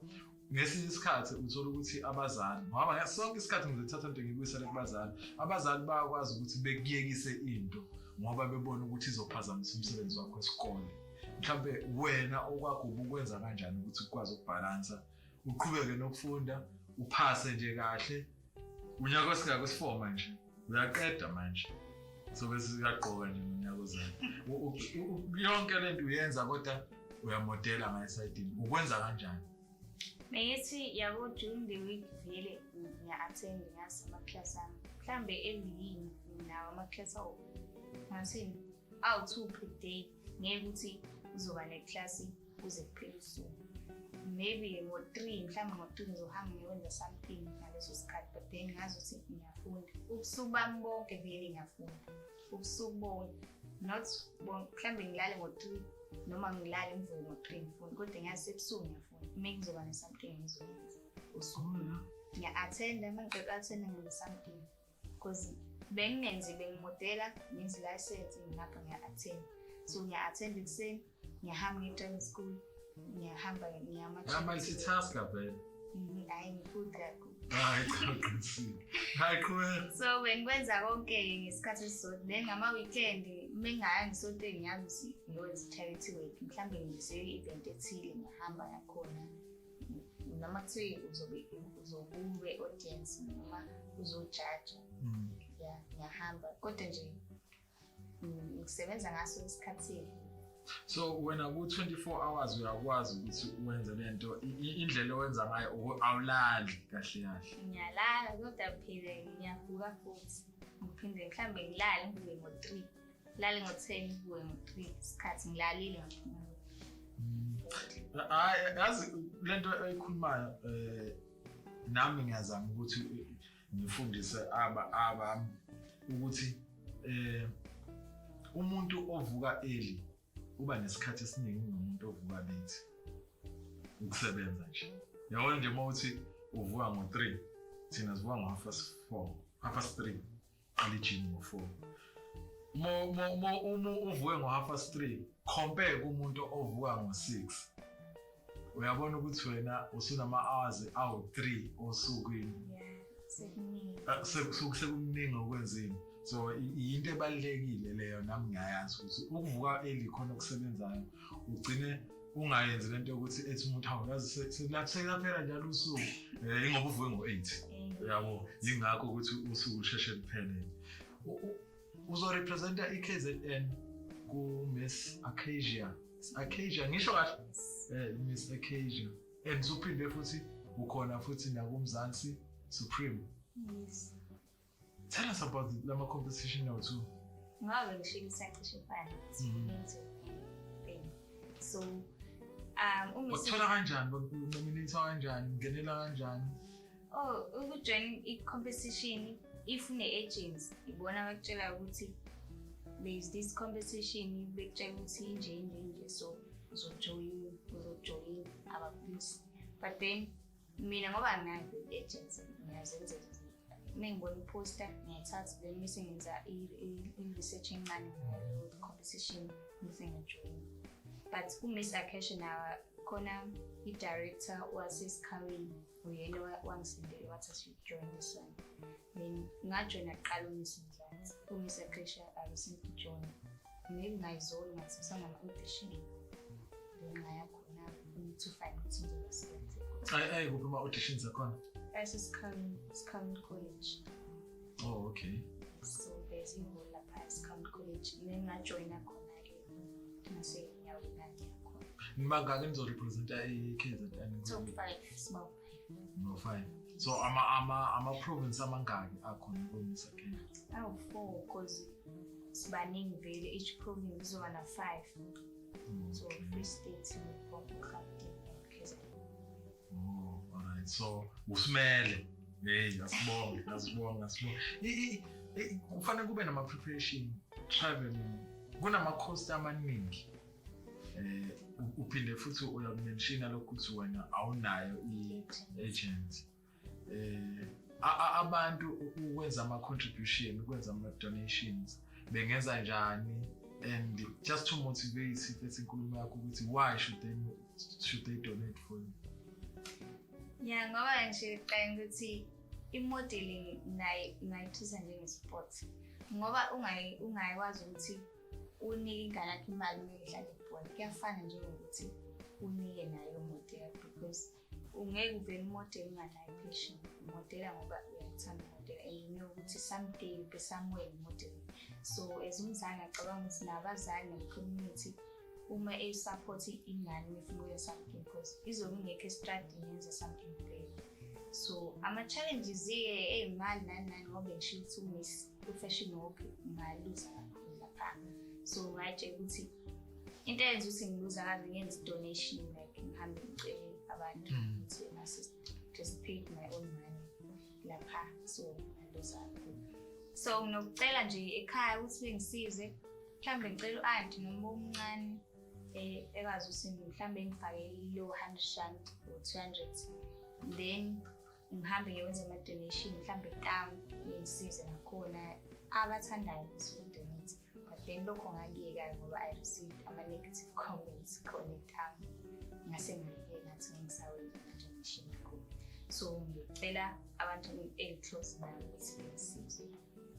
ngesinye isikhathi uthola ukuthi abazali, ngoba sonke isikhathi ngizothatha into ngibuyisele kubazali, abazali bayakwazi ukuthi bekuyekise into ngoba bebona ukuthi izophazamisa umsebenzi wakho wesikole. Mhlawumbe wena okwakho ubukwenza kanjani ukuthi ukwazi uku-balance-a, uqhubeke nokufunda, uphase nje kahle unyaka osingaka kwesi-4 manje, uyaqeda manje? So bese siyagqoka nje ngonyaka ozayo. Yonke lento uyenza kodwa uyamodela ngaesayidini. Ukwenza kanjani? Bengithi yabo, during the week vele ngiya-attend, ngazi amaklasi ami. Mhlambe evikini nginawo amaklasi awu, ngathini, awu-two per day. Ngeke ukuthi uzoba neklasi kuze kuphele usuku. Maybe ngo-3, mhlawumbe ngo-3 ngizohamba ngiyokwenza something ngaleso sikhathi, but then ngazi ukuthi ngiyafunda. Ubusuku bami bonke vele ngiyafunda. Ubusuku bonke. Not bonke, mhlawumbe ngilale ngo-3 noma ngilale ngivuke ngo-3 ngifunde, kodwa ngiyazi ebusuku ngiyafunda. Uma ngizoba ne-something engizoyenza usuku. Ngiya-attenda, uma ngiqeda u-attenda ngenza something. Because bengingenzi, bengimodela, ngenza i-license, ngapha ngiya-attenda. So ngiya-attenda ekuseni, ngiyahamba ngiye-driving school, ngiyahamba ngiya Uya-multitasker vele. Hhayi, ngifunda kakhulu. Hayi cha, uqinisile. Hayi, qhubeka. So bengikwenza konke ngesikhathi esisodwa. Then ngama-weekend, uma ngingaya ngesontweni, ngiyazi ukuthi ngiyokwenza i-charity work. Mhlawumbe ngibizwe i-event ethile, ngiyahamba ngakhona. Noma kuthiwe uzobe uzokube audience noma uzojaja. Ya, ngiyahamba. Kodwa nje ngisebenza ngaso isikhathi. So wena ku-24 hours uyakwazi ukuthi wenze lento, indlela owenza ngayo awulali kahle kahle. Ngiyalala, kodwa phela ngiyavuka futhi. Ngiphinde mhlawumbe ngilale ngivuke ngo-3. Ngilale ngo-10, ngivuke ngo-3. Isikhathi ngilalile. Hayi, yazi lento oyikhulumayo, nami ngiyazama ukuthi ngifundise aba abami ukuthi umuntu ovuka early uba nesikhathi esiningi kunomuntu ovuka late ukusebenza nje. Yabona nje, uma uthi uvuka ngo-3, thina sivuka ngo-4:30, 3:30, qala ijim ngo-4. Uma uvuke ngo-3:30 compare kumuntu ovuka ngo-6, uyabona ukuthi wena usunama-hours awu-3 osukwini. Yeah, sekuningi. Sekukuningi okwenzini, so yinto ebalulekile leyo. Nami ngiyayazi ukuthi ukuvuka early khona okusebenzayo, ugcine ungayenzi lento yokuthi ethi umuntu, hawu, yazi selaphela njalo usuku, ingoba uvuke ngo-8. Yabo, yingakho ukuthi usuku lusheshe luphelele. Uzorepresenta i-KZN ku-Miss Acacia, Acacia, ngisho kahle? Miss Acacia, and usuphinde futhi ukhona futhi nakuMzansi Supreme. Yes. Tell us about lama competition now too. Ngoba ngisho isacishe fana. Thing. So uMiss Uthola kanjani? Nominate kanjani? Ngenela kanjani? Oh, ukujoin i-competition, if une-agency, ibona bakutshela ukuthi there is this competition, bekutshela ukuthi inje inje inje, so uzojoin abakubizi. But then mina ngoba anginayo i-agency, ngiyazenzela izinto. Uma ngibona i-poster ngiyayithatha, then bese ngenza i-research encane ngaleyo competition, bese ngiyajoyina. But ku-Miss Acacia nawa khona i-director wasesikhaweni, uyena wangisendela wathi I should join this one. Then ngajoyina kuqala uMiss Mzansi. UMiss Acacia I recently joined. Maybe ngayizolo ngathi kusangama-audition. Then ngaya khona to find ukuthi ngizoba selected. Ay ay, kuphi ama auditions akhona? Asesikhaweni College. Oh, okay. So there's ihholo lapha eSikhaweni College. Then ngajoyina khona-ke. Ngase ngiyawina ngiyakhona. Nibangaki nizorepresenta i-KZN? Top five, small five. No, 5. So ama province amangaki akhona ku-Miss Acacia? Awu-four, cause sibaningi vele, each province izoba na-five. So Free State, Limpopo, Gauteng and KZN. Oh, alright. So usimele. Hey, asibonge, asibonge, asibonge. Kufanele kube nama preparation, traveling. Kunama cost amaningi. Uphinde futhi uyakumentiona lokhu ukuthi wena awunayo i-agent. Abantu ukwenza ama contribution, ukwenza ama donations, bengenza njani? And just to motivate ethi inkulumo yakho ukuthi why should they donate for you? Yeah, ngoba nje ngicabanga ukuthi i-modeling nayo ungayithatha njenge-sport. Ngoba ungayikwazi ukuthi unike ingane yakho imali uma idlala ibhola. Kuyafana njengokuthi unike nayo umodela, because ungeke uvele umodele unganayo i-passion. Umodela ngoba uyakuthanda. ukumodela and you know ukuthi someday you'll be somewhere modeling. So as umzali ngiyacabanga ukuthi nabazali ne-community uma eyi-support ingane ifuna ukuya something, because izobe ingekho estradini yenza something great. So ama-challenges-ke ey'mali nani nani, ngoba ngisho ukuthi umiss kwi-fashion walk ngaluza kakhulu lapha. So ngayitshela ukuthi into eyenza ukuthi ngiluza ngaze ngenze i-donation, like ngihambe ngicele abantu ukuthi assist, just paid my own money lapha, so ngaluza kakhulu. So nginokucela nje ekhaya ukuthi bengisize, mhlawumbe ngicela u-anti noma omncane ekwazi ukuthi mhlawumbe ngifake lo R100 or 200, then ngihambe ngiyokwenza ama-donation mhlawumbe town, bengisize nakhona abathandayo ukuthi be-donate. But then lokho ngakuyeka ngoba I received ama-negative comments khona etown, ngase ngayeka, ngathi ngisawenza ama-donation kakhulu. So ngicela abantu engi-close nabo ukuthi bengisize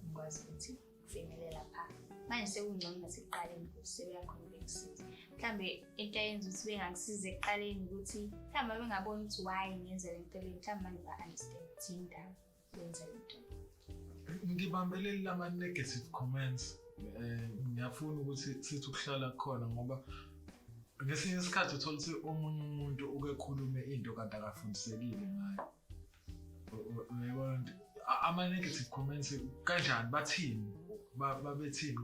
ngikwazi ukuthi kufinyelela pha. Manje sekungcono nasekuqaleni ukuthi sebeyakhona bengisiza. Mhlawumbe into eyenza ukuthi bengangisiza ekuqaleni ukuthi mhlawumbe bengaboni ukuthi why ngenza le nto le, mhlawumbe manje ba-understand ukuthi yindaba yenza le nto. Ngibambeleli lama-negative comments, ngiyafuna ukuthi sithi ukuhlala khona, ngoba ngesinye isikhathi uthola ukuthi omunye umuntu uke khulume into kanti akafundisekile ngayo. Uyayibona nto, ama-negative comments kanjani, bathini, babethini?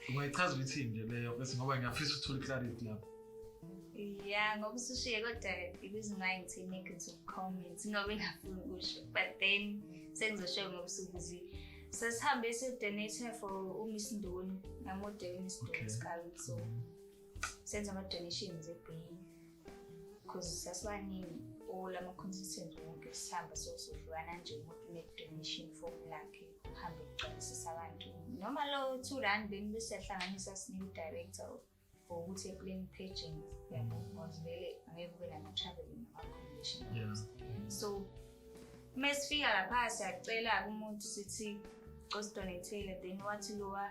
Ungayichaza uyithini nje leyo bese, ngoba ngiyafisa ukuthola i-clarity lapho. Ya, ngoba usushiye, kodwa i-reason why ngithi negative comments ngoba engafuni ukusho, but then sengizosho ngoba usubuzi. Sesihambe siyo-donate for uMiss Ndoni, ngamodela uMiss Ndoni Scarlett. So senza ama-donations eBay because sasibaningi, all ama-constituents wonke sihamba, so sohlukana nje, umuntu une-donation form lakhe, uhambe kugcwalisisa abantu noma lo R2, then bese siyahlanganisa sinike u-director for ukuthi ekuleni pageant, yabo, because vele angeke kube nama-traveling nama-accommodation. So mesifika lapha siyacela umuntu sithi osidonethele, then wathi lowa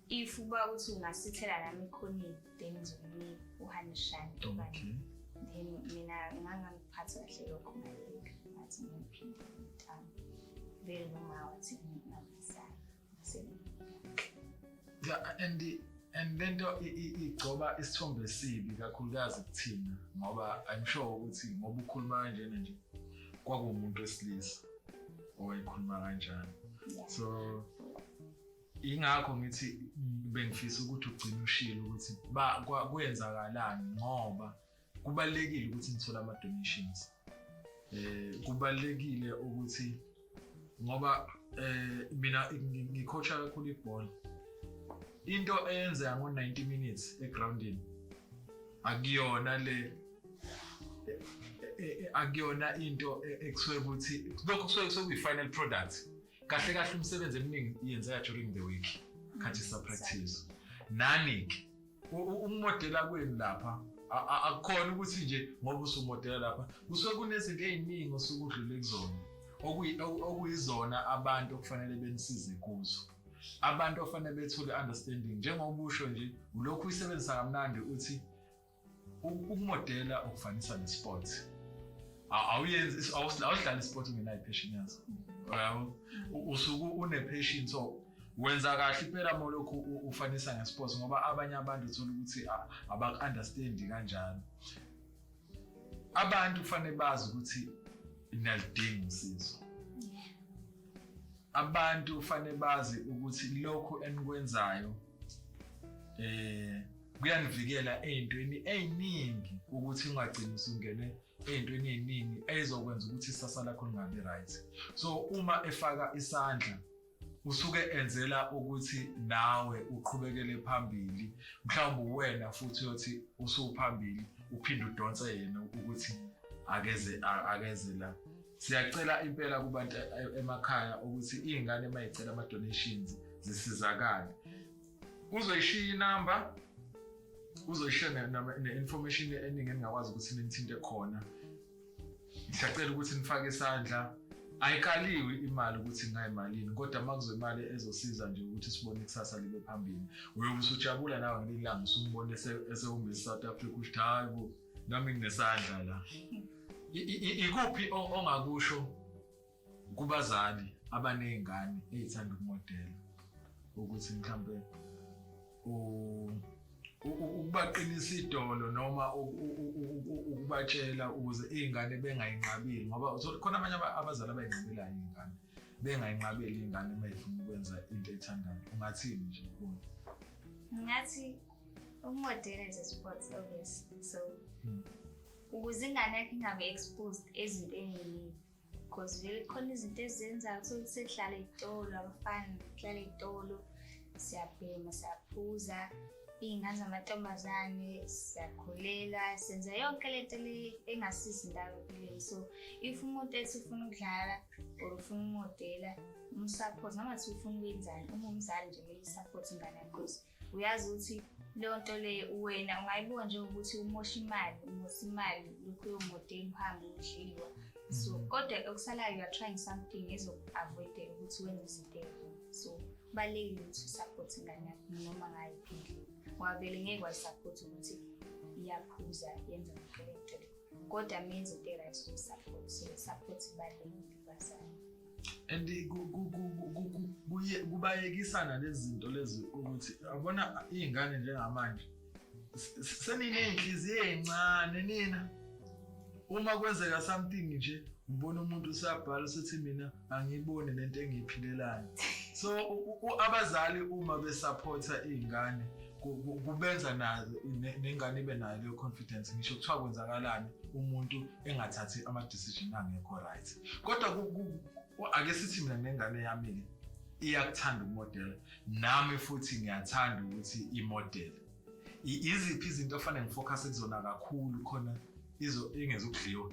if uba ukuthi ungasithela nami ekhoneni, then ngizokunika u-R100 okanye. Then mina ngangangiphatha kahle lokho, ngayeka, ngathi ngiphinde ngintamo vele noma wathi ngingabisana. Yeah, and lento igcoba isithombe esibi kakhulukazi kuthina, ngoba I'm sure ukuthi ngoba ukhuluma kanjena nje kwakuwumuntu wesilisa owayekhuluma kanjani. So ingakho ngithi bengifisa ukuthi ugcine ushilo ukuthi kuyenzakalani, ngoba kubalekile ukuthi nithole ama donations. Kubalekile ukuthi ngoba mina ngicoacha kakhulu ibhola. Into eyenzeka ngo 90 minutes egroundini akuyona le akuyona into ekusuke ukuthi lokho kusuke sekuyi final product. Kahle kahle umsebenzi eminingi iyenzeka during the week khathi sa practice. Nani ke ukumodela kwenu lapha akukhona ukuthi nje ngoba usumodela lapha kusuke kunezinto eziningi osuke udlule kuzona, okuyizona abantu okufanele benisize kuzo, abantu ofanele bethole understanding. Njengoba usho nje ulokhu uyisebenzisa kamnandi uthi ukumodela ukufanisa nesport, awuyenzi, awudlali isport ungenayo passion yazo, yabo, usuke une passion. So wenza kahle impela molokhu ufanisa ngesport, ngoba abanye abantu uthola ukuthi abaku-understandi kanjalo. Abantu kufanele bazi ukuthi niyalidinga usizo, abantu kufanele bazi ukuthi lokhu enikwenzayo kuyanivikela ey'ntweni ey'ningi, ukuthi ungagcini usungene ey'ntweni ey'ningi ezokwenza ukuthi isasa lakho lingabi right. So uma efaka isandla usuke enzela ukuthi nawe uqhubekele phambili, mhlawumbe uwena futhi uyothi usuphambili uphinde udonse yena ukuthi akeze la. Siyacela impela kubantu emakhaya ukuthi iy'ngane uma y'cela ama-donations zisizakale. Uzoyishiya inamba, uzoyishiya ne-information eningi eningakwazi ukuthi nithinte khona. Siyacela ukuthi nifake isandla. Ayikaliwe imali ukuthi ingayimalini, kodwa uma kuzoimali ezosiza nje ukuthi sibone ikusasa libe phambili, uyobe usujabula nawe ngelinye ilanga usumbone esewuMiss South Africa, usho hayi bo, nami nginesandla la. Ikuphi ongakusho Kubazali abaney'ngane ey'thanda ukumodela ukuthi mhlampe ukubaqinisa idolo noma ukubatshela ukuze iy'ngane bengayinqabeli, ngoba khona abanye abazali abayinqabelayo iy'ngane, bengayinqabeli iy'ngane uma ifuna ukwenza into eyithandayo. Ungathini nje kubona? Ngathi ukumodela is a sport, obvious, so ukuze ingane yakho ingabe exposed ezintweni ey'ningi, because vele khona izinto ezizenzayo, uthole ukuthi sekuhlala ey'tolo, abafana kuhlala ey'tolo, siyabhema, siyaphuza, iy'ngane zamantombazane siyakhulelwa, senza yonke lento le engasizi indawo empilweni. So if umuntu ethi ufuna ukudlala or ufuna ukumodela, um-support, noma kuthiwa ufuna ukwenzani, uma umzali nje kumele u-support ingane yakho, because uyazi ukuthi leyo nto leyo wena ungayibuka njengokuthi umosha imali, umosa imali lokhu uyomodela uhambe udliwa. So kodwa okusalayo, you are trying something ezoku-avoid ukuthi wenze izinto ey'wrong. So kubalulekile ukuthi u-support ingane yakho noma ngayiphi indlela, ngoba vele ngeke wayi-support ukuthi iyaphuza, yenza yonke le nto le, kodwa menze into e-right uzoyi-support. So i-support ibalulekile kubazali. And kubayekisana lezi zinto lezi ukuthi yabona iy'ngane njengamanje seniney'nhliziyo ey'ncane nina. Uma kwenzeka something nje, ubona umuntu usabhala usethi mina angiyiboni lento engiyiphilelayo. So abazali uma besaphotha iy'ngane kubenza nazo nengane ibe nayo leyo confidence, ngisho kuthiwa kwenzakalani umuntu engathathi ama-decision angekho right. Kodwa ake sithi mina nengane yami-ke iyakuthanda ukumodela, nami futhi ngiyathanda ukuthi imodele, iziphi izinto ofanele ngi-focus kuzona kakhulu khona izo ingezukudliwa?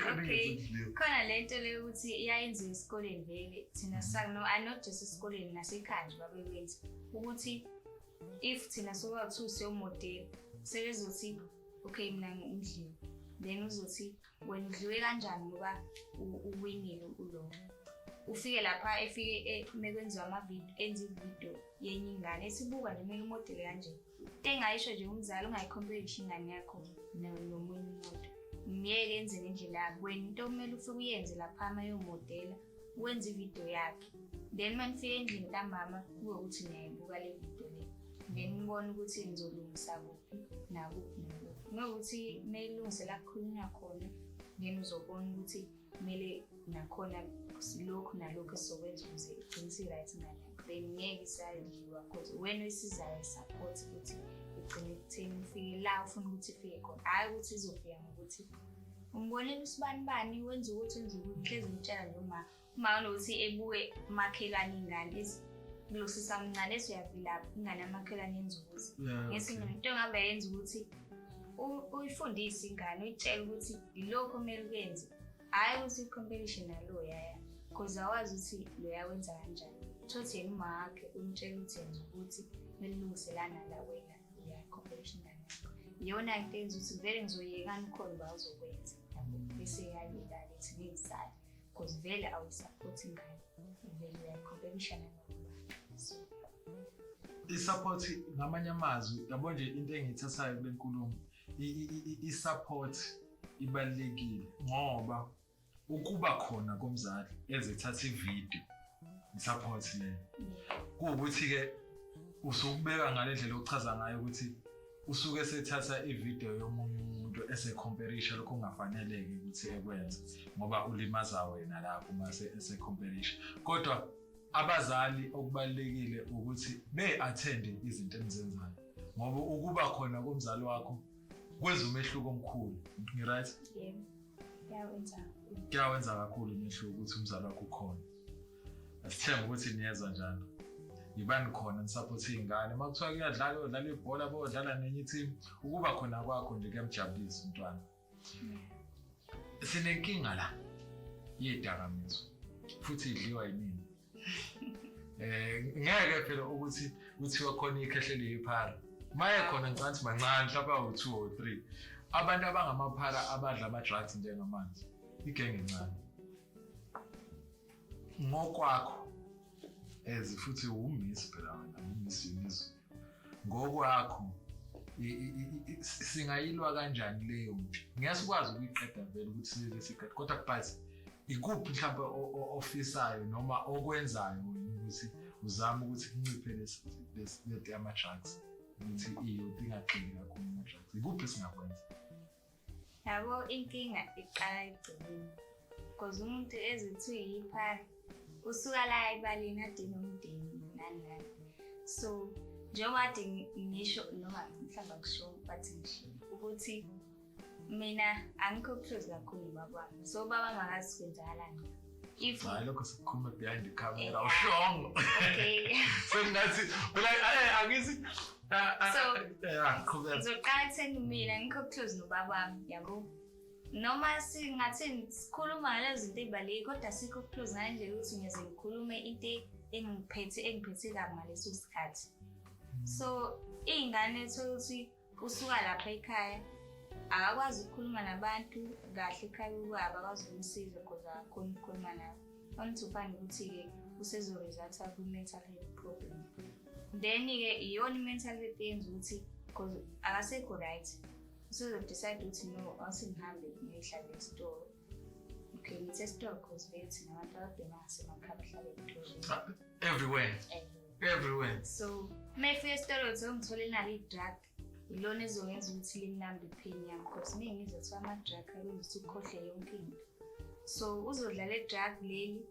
Khona Okay. ingezukudliwa. Khona le nto leyo ukuthi iyayenziwa esikoleni vele, thina no, not just esikoleni, nasekhaya nje babekwenza ukuthi if thina soba-two siyomodela, sebezothi okay, mina ngidliwe, then uzothi wena udliwe kanjani ngoba uwinile ulo. Ufike lapha efike mekwenziwa amavidiyo, enze ividiyo yenye ingane esibuka nje meke imodele kanje. Into engayisho nje, umzali ungayi-compare ingane yakho nomunye umuntu, myeke enze ngendlela yakhe. Wena into okumele ufike uyenze lapha uma eyomodela, wenze ividiyo yakhe, then uma nifika endlini ntambama kube ukuthi niyayibuka le vidiyo le, then nibone ukuthi nizolungisa kuphi nakuphi nakuphi. Uma ukuthi kumele ilungise la kukhulunywa khona, then uzobona ukuthi kumele nakhona lokhu nalokhu esizokwenza ukuze igcine isi-right ingane yakho. Then ngeke isadliwa cause wena oyisizayo i-support ukuthi igcine ekutheni ifike la ufuna ukuthi ifike khona, hhayi ukuthi izofika ngokuthi umbonile usibani bani wenza ukuthi wenza ukuthi, hlezi umtshela nje uma kunokuthi ebuke umakhelwane ingane kulo sisamncane ethi uyavilapha ingane yamakhelwane yenza ukuthi ngesinye into engabe yenza ukuthi uyifundise ingane, uyitshele ukuthi yilokhu okumele ukwenze, hhayi ukuthi i-competition naloyaya, cause awazi ukuthi loya wenza kanjani. Thothi yena uma wakhe umtshela ukuthi yenza ukuthi kumele ulungiselana la, wena uya-competition ingane yakho. Iyona into eyenza ukuthi vele ngizoyekani khona uba uzokwenza yabo, bese yayeka-ke thi ngiyisale, cause vele awuyi-support ingane, vele uyayi-competition noma. So I-support, ngamanye amazwi, yabo nje into engiyithathayo kule nkulumo, i-support ibalulekile, ngoba ukuba khona komzali ezethatha ividiyo, i-support leyo. Kuwukuthi-ke usukubeka ngale ndlela ochaza ngayo ukuthi usuke esethatha ividiyo yomunye umuntu ese-comparisha lokho kungafaneleke ukuthi ekwenze, ngoba ulimaza wena lapho uma ese-comparisha. Kodwa abazali okubalulekile ukuthi be-attende izinto enizenzayo, ngoba ukuba khona komzali wakho kwenza umehluko omkhulu. Ngi-right? Yebo, kuyawenza. Kuyawenza kakhulu umehluko ukuthi umzali wakho ukhona. Asithembe ukuthi niyezwa njalo, yibani khona ni-support iy'ngane. Uma kuthiwa kuyadlalwa, uyodlala ibhola, bayodlala nenye i-team, ukuba khona kwakho nje kuyamjabulisa umntwana. Sinenkinga la yedakamizwa futhi idliwa yinini. Ngeke phela ukuthi kuthiwa khona ikhehle liyiphara maye khona, ngicabanga ukuthi mancane, mhlawumbe awu-2 or 3 abantu abangamaphara abadla ama-drugs njengamanje, igenge encane. Ngokwakho as futhi u-Miss phela wena, u-Miss Unizulu, ngokwakho singayilwa kanjani leyo mpi? Ngeke sikwazi ukuyiqeda vele ukuthi size siqede, kodwa but Ikuphi mhlawumbe ofisayo noma okwenzayo wena ukuthi uzame ukuthi kunciphe lesi yama-drugs, ukuthi i-youth ingagxili kakhulu kuma-drugs? Ikuphi esingakwenza? Yabo, inkinga iqala egcineni, because umuntu ezithiwe yiphara usuka la ebaleni ade nomndeni nani nani. So njengoba kade ngisho, noma mhlawumbe angisho, but ngisho ukuthi mina angikho close kakhulu nobaba wami, so ubaba wami akazi kwenzakalani if Hayi, lokho sikukhuluma behind the camera, awushongo. Okay. Sengathi phela angithi qhubeka. Ngizoqala ekutheni mina ngikho close nobaba wami, yabo, noma singathi sikhuluma ngalezo zinto ey'balulekile, kodwa sikho close ngale ndlela ukuthi ngize ngikhulume into engiphethe kabi ngaleso sikhathi. So iy'ngane, ethola ukuthi usuka lapha ekhaya, akakwazi ukukhuluma nabantu kahle ekhaya kubo, abakwazi ukumsiza because akakhoni ukukhuluma nabo. Only to find ukuthi-ke usezo-result-a kwi-mental health problem. Then-ke iyona i-mental health eyenza ukuthi, because akasekho right, usezo-decide ukuthi no, awuthi ngihambe ngiyohlala esitolo. Okay, ngithi esitolo because vele thina abantu ababhema ngasemakhaya bahlale ey'tolo. Everywhere. Everywhere. So uma efika esitolo uthi ngithole nalo i-drug, ilona ezongenza ukuthi limnambe i-pain yami, because uma ngizwa kuthiwa ama-drug akwenza ukuthi ukhohle yonke into. So uzodlala i-drug leli,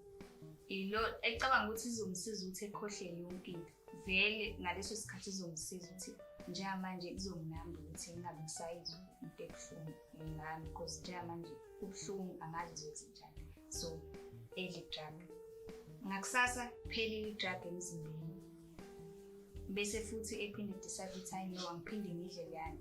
ilo ecabanga ukuthi izomsiza ukuthi ekhohle yonke into. Vele ngaleso sikhathi izomsiza ukuthi njengamanje kuzonginamba ukuthi ngingabe ngisayizwa into ebuhlungu ngami, because njengamanje kubuhlungu, angazi ngizothi njani. So edle i-drug, ngakusasa phelile i-drug emzimbeni, bese futhi ephinde decide ukuthi hayi no, angiphinde ngidle leyana.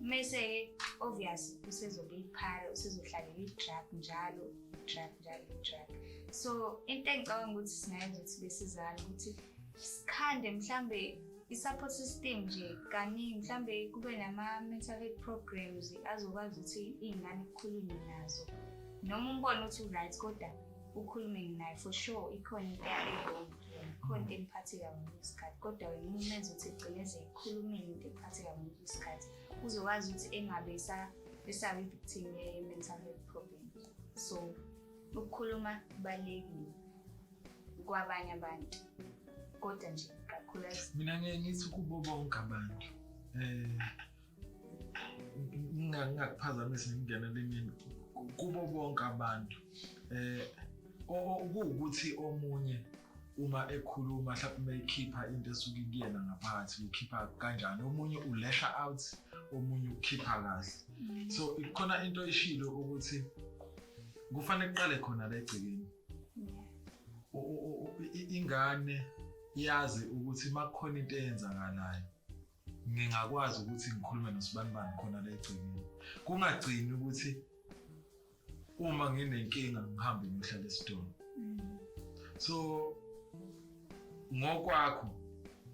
Mese-ke obvious usezobe iphara, usezohlalela i-drug njalo, i-drug njalo, i-drug. So into engicabanga ukuthi singayenza ukuthi besizane ukuthi sikhande mhlambe i-support system nje kaningi, mhlambe kube nama-mental health programs azokwazi ukuthi iy'ngane kukhulunywe nazo, noma umbone ukuthi u-right kodwa ukhulume naye. For sure ikhona into e-wrong, ikhona into emphathe kabi ngaleso sikhathi, kodwa wena uma umenza ukuthi egcine ezeyikhulumile into emphathe kabi ngaleso sikhathi, uzokwazi ukuthi engabe esaba i-victim ye-mental health problem. So ukukhuluma kubalulekile kwabanye abantu, kodwa nje kakhulukazi Mina ngeke ngithi kubo bonke abantu, ngingakuphazamisi, ngingena elimini, kubo bonke abantu kuwukuthi omunye uma ekhuluma, mhlawumbe uma ekhipha into esuke kuyena ngaphakathi, uyikhipha kanjani. Omunye u-lash-a out, omunye ukhipha kahle. So ikhona into eshilo ukuthi kufanele kuqale khona la egcekeni. Ingane iyazi ukuthi makukhona into eyenzakalayo, ngingakwazi ukuthi ngikhulume nosibanibani khona la egcekeni, kungagcini ukuthi uma nginenkinga ngihambe ngiyohlala esitolo. So ngokwakho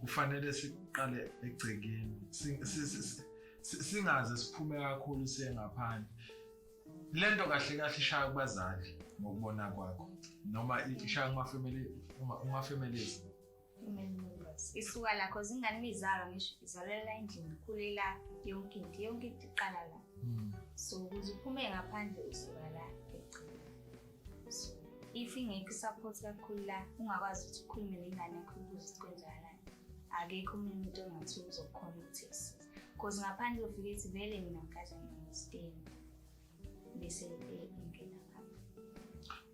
kufanele siqale egcekeni, singaze siphume kakhulu siye ngaphandle. Lento kahle kahle ishaya kubazali ngokubona kwakho, noma ishaya kuma-family, kuma-families? Family members. Isuka la, cause ingane mizalwa, ngisho izalelwa endlini, ikhulela yonke into, yonke into iqala la. So ukuze uphume ngaphandle usuka la egcekeni. So if ingekho i-support kakhulu la, ungakwazi ukuthi ukhulume nengane yakho, ubuze ukuthi kwenzakalani, akekho omunye umuntu ongathi uzokhona ukuthi ekusize, cause ngaphandle ufike ethi vele mina ngikaze ngi-understand, bese ingena ngapha.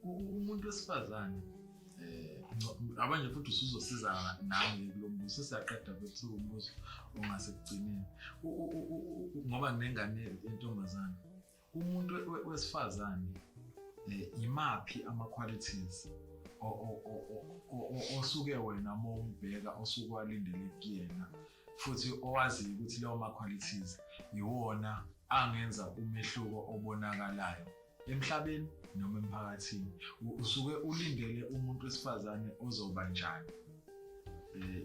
Umuntu wesifazane, abanye futhi usuzosiza nami kulo mbuzo, sesiyaqeda futhi umbuzo ongasekugcineni, ngoba nginengane yentombazane. Umuntu wesifazane, imaphi ama-qualities osuke wena uma umbheka osuke walindele kuyena, futhi owaziyo ukuthi lawo ma-qualities iwona angenza umehluko obonakalayo emhlabeni noma emphakathini? Usuke ulindele umuntu wesifazane ozoba njani?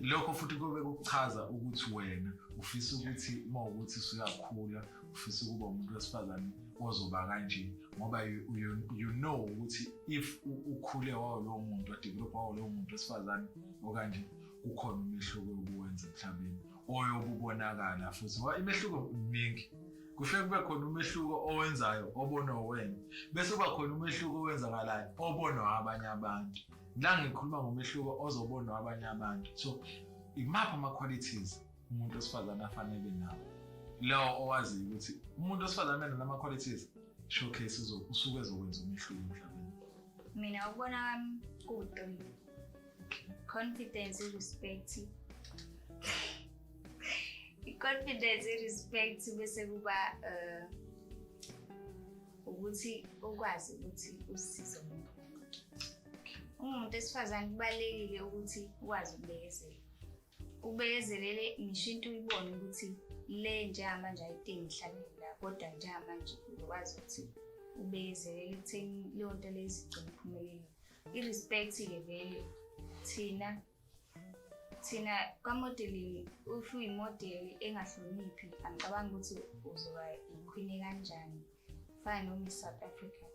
Lokho futhi kube kuchaza ukuthi wena ufisa ukuthi uma ukuthi usuyakhula ufisa ukuba umuntu wesifazane ozoba kanje, ngoba you know ukuthi if ukhule wawo lowo muntu, wa-develop wawo lowo muntu wesifazane okanje, kukhona umehluko obuwenza emhlabeni oyobubonakala futhi, ngoba imehluko miningi. Kufike kube khona umehluko owenzayo obonwa wena, bese kuba khona umehluko owenzakalayo obonwa abanye abantu. La ngikhuluma ngomehluko ozobonwa abanye abantu. So imaphi ama-qualities umuntu wesifazane afanele nawo, lawo owaziyo ukuthi umuntu wesifazane enama-qualities showcase usuke ezokwenza umehluko emhlabeni? Mina ukubona kwami kuwu-three: confidence, i-respect, i-confidence, i-respect, bese kuba ukuthi ukwazi ukuthi usisize umuntu. Umuntu wesifazane kubalulekile ukuthi ukwazi ukubekezela, ubekezelele ngisho into uyibone ukuthi le njengamanje ayidingi ihlale la, kodwa njengamanje uzokwazi ukuthi ubekezelele ekutheni leyo nto leyo izigcine iphumelelile. I-respect-ke vele, thina kwa-modeling, if uyimodeli engahloniphi, angicabangi ukuthi uzoba i-queen kanjani. Fana no-Miss South Africa,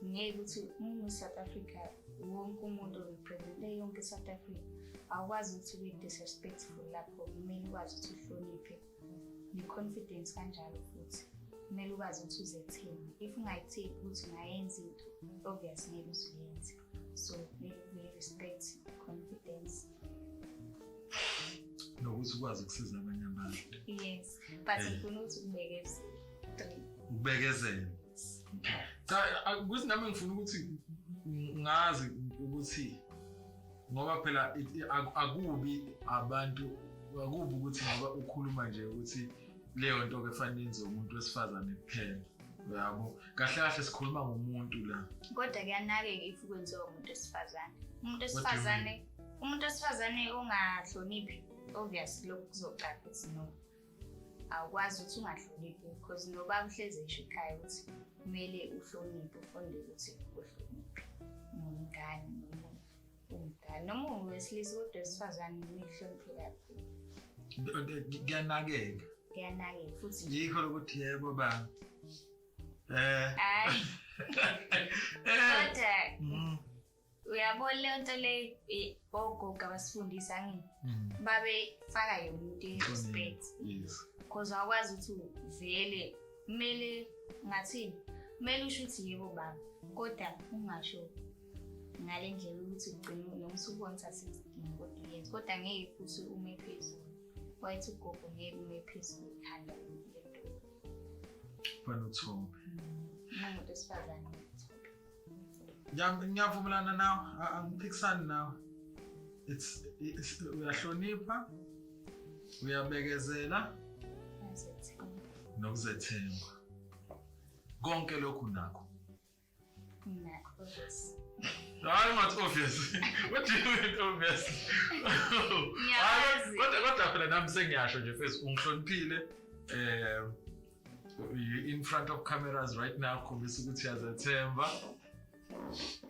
ngeke ukuthi u-Miss South Africa, wonke umuntu represente yonke i-South Africa, awukwazi ukuthi ube disrespectful lapho. Kumele ukwazi ukuthi uhloniphe. Ne-confidence kanjalo futhi, kumele ukwazi ukuthi uzethembe. If ungayithembi ukuthi ungayenza into, obvious ngeke uze uyenze. So kumele kube respect, confidence. Nokuthi ukwazi ukusiza abanye abantu. Yes, but ngifuna ukuthi ubekezele, three. Ukubekezela. Cha, ukuthi nami ngifuna ukuthi ngazi ukuthi ngoba phela akubi abantu, akubi ukuthi ngoba ukhuluma nje ukuthi leyo nto ke fanele yenziwe umuntu wesifazane kuphela, uyabo? Kahle kahle sikhuluma ngomuntu la. Kodwa kuyanakeka if kwenziwa umuntu wesifazane. Umuntu What do you wesifazane, umuntu wesifazane ongahloniphi, obvious lokhu kuzocaca ukuthi no, awukwazi ukuthi ungahloniphi, because noba uhlezi esho ekhaya ukuthi kumele uhloniphe, ufunde ukuthi uhloniphe nomngane noma umdala noma ungowesilisa, kodwa wesifazane kumele uhloniphe kakhulu. Kuyanakeka. Kuyanakeka futhi nje. Yikho lokuthi yebo ba Hayi, kodwa uyabona leyo nto le, ogogo abasifundisa, angithi babefaka yona into ye-respect, because awukwazi ukuthi vele kumele ngathini, kumele usho ukuthi yebo baba, kodwa ungasho ngale ndlela ukuthi ugcine noma usubona ukuthi asesidingo kodwa uyenze. Kodwa ngeke futhi ume phezulu, wayethi ugogo ngeke ume phezulu ekhanda lento. Kufanele uthobe. Umuntu wesifazane uthobe. Ngiyavumelana nawe, angiphikisani nawe. It's uyahlonipha, uyabekezela, Uyazethemba. Nokuzethemba. Konke lokhu nakho. Nakho, obvious. Hayi, ungathi obvious. What do you mean obvious? Ngiyawazi. Kodwa phela nami sengiyasho nje first ungihloniphile, you in front of cameras right now, khombisa ukuthi uyazethemba,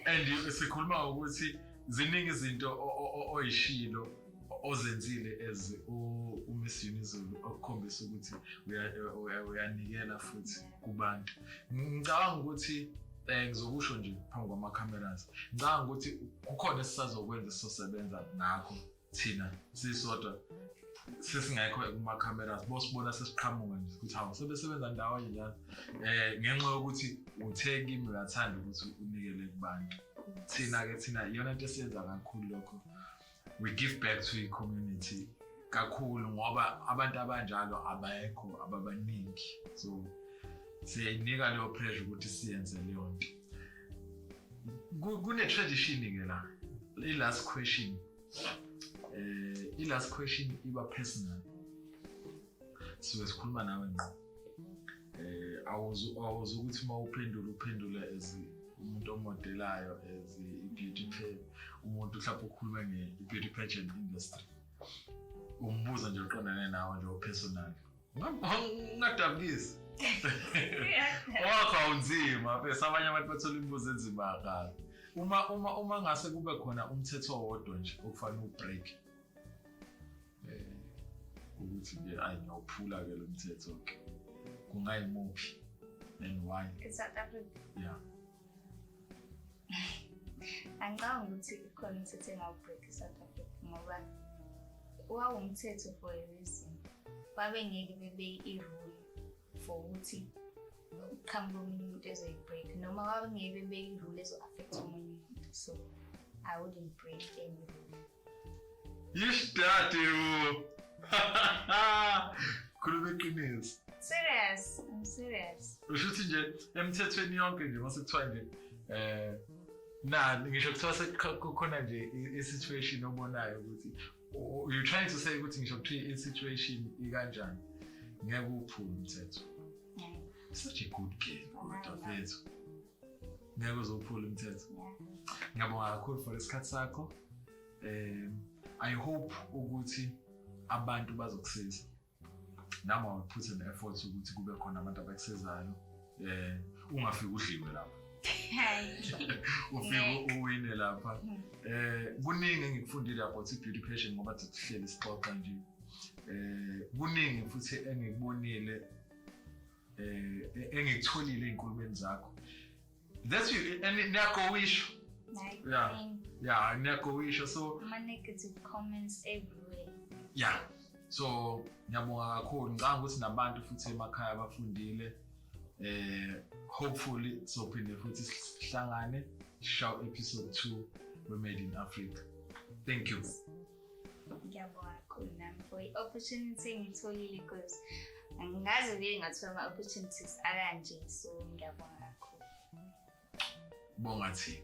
and sikhuluma ngokuthi ziningi izinto oyishilo, ozenzile as uMiss Unizulu, okukhombisa ukuthi uyanikela futhi kubantu. Ngicabanga ukuthi ngizokusho nje phambi kwama-cameras, ngicabanga ukuthi kukhona esisazokwenza, esizosebenza ngakho thina sisodwa sesingekho kuma-cameras, bosibona sesiqhamuka nje ukuthi hawu, sebesebenza ndawonye njalo, ngenxa yokuthi uthe kimi uyathanda ukuthi unikele kubantu. Thina-ke, thina iyona nto esiyenza kakhulu lokho, we give back to i-community kakhulu, ngoba abantu abanjalo abekho ababaningi, so siyayinika leyo pressure ukuthi siyenze leyo nto. Kune-tradition-ke la, i-last question, i-last question iba personal, suke sikhuluma nawe ngqo, awuzu ukuthi uma uphendula, uphendule as umuntu omodelayo, as i-beauty umuntu mhlawumbe ukhulume nge-beauty pageant industry, umbuzo nje uqondane nawe nje o-personal. Ungadabukisi, owakho awunzima, bese abanye abantu bathola imibuzo enzima kabi. Uma ngase kube khona umthetho owodwa nje okufanele ubreak, ukuthi nje ayi, ngiyawuphula ke lo mthetho ke, kungayimuphi and why? E-South Africa? Yeah. Angicabangi ukuthi ikhona umthetho engawubreak e-South Africa, ngoba wawumthetho for a reason. Babengeke bebe i-rule. For ukuthi uqhamuke omunye umuntu ezoyi-break, noma wabengeke bebeke i-rule ezo-affect omunye umuntu, so I wouldn't break any rule. Yish dade wo. Khuluma iqiniso. Serious, I'm serious. Usho ukuthi nje emthethweni yonke nje mase kuthiwa nje na ngisho kuthiwa sekukhona nje i-situation obonayo ukuthi you're trying to say ukuthi ngisho kuthiwa i-situation ikanjani, ngeke uphule umthetho. Yeah. Such a good girl, kodwa I know. mfethu. Ngeke uzophula umthetho. Yeah. Ngiyabonga kakhulu for isikhathi sakho. I hope ukuthi abantu bazokusiza. Nami I will put an effort ukuthi kube khona abantu abakusizayo. Ungafiki udliwe lapha. Hayi. Ufike uwine lapha. Kuningi engikufundile about i-beauty pageant ngoba sihleli sixoxa nje. Kuningi futhi engikubonile, engikutholile ey'nkulumeni zakho. That's you, and niyagowisha. Like, Yeah, niyagowisha, so ama-negative comments everywhere. Yeah. So ngiyabonga kakhulu. Ngicabanga ukuthi nabantu futhi emakhaya bafundile. Hopefully sophinde futhi sihlangane show episode 2 we Made in Africa. Thank you. Ngiyabonga kakhulu nami for i-opportunity engiyitholile, because angazi vele ngathola ama-opportunities akanje, so ngiyabonga kakhulu. Bonga thina.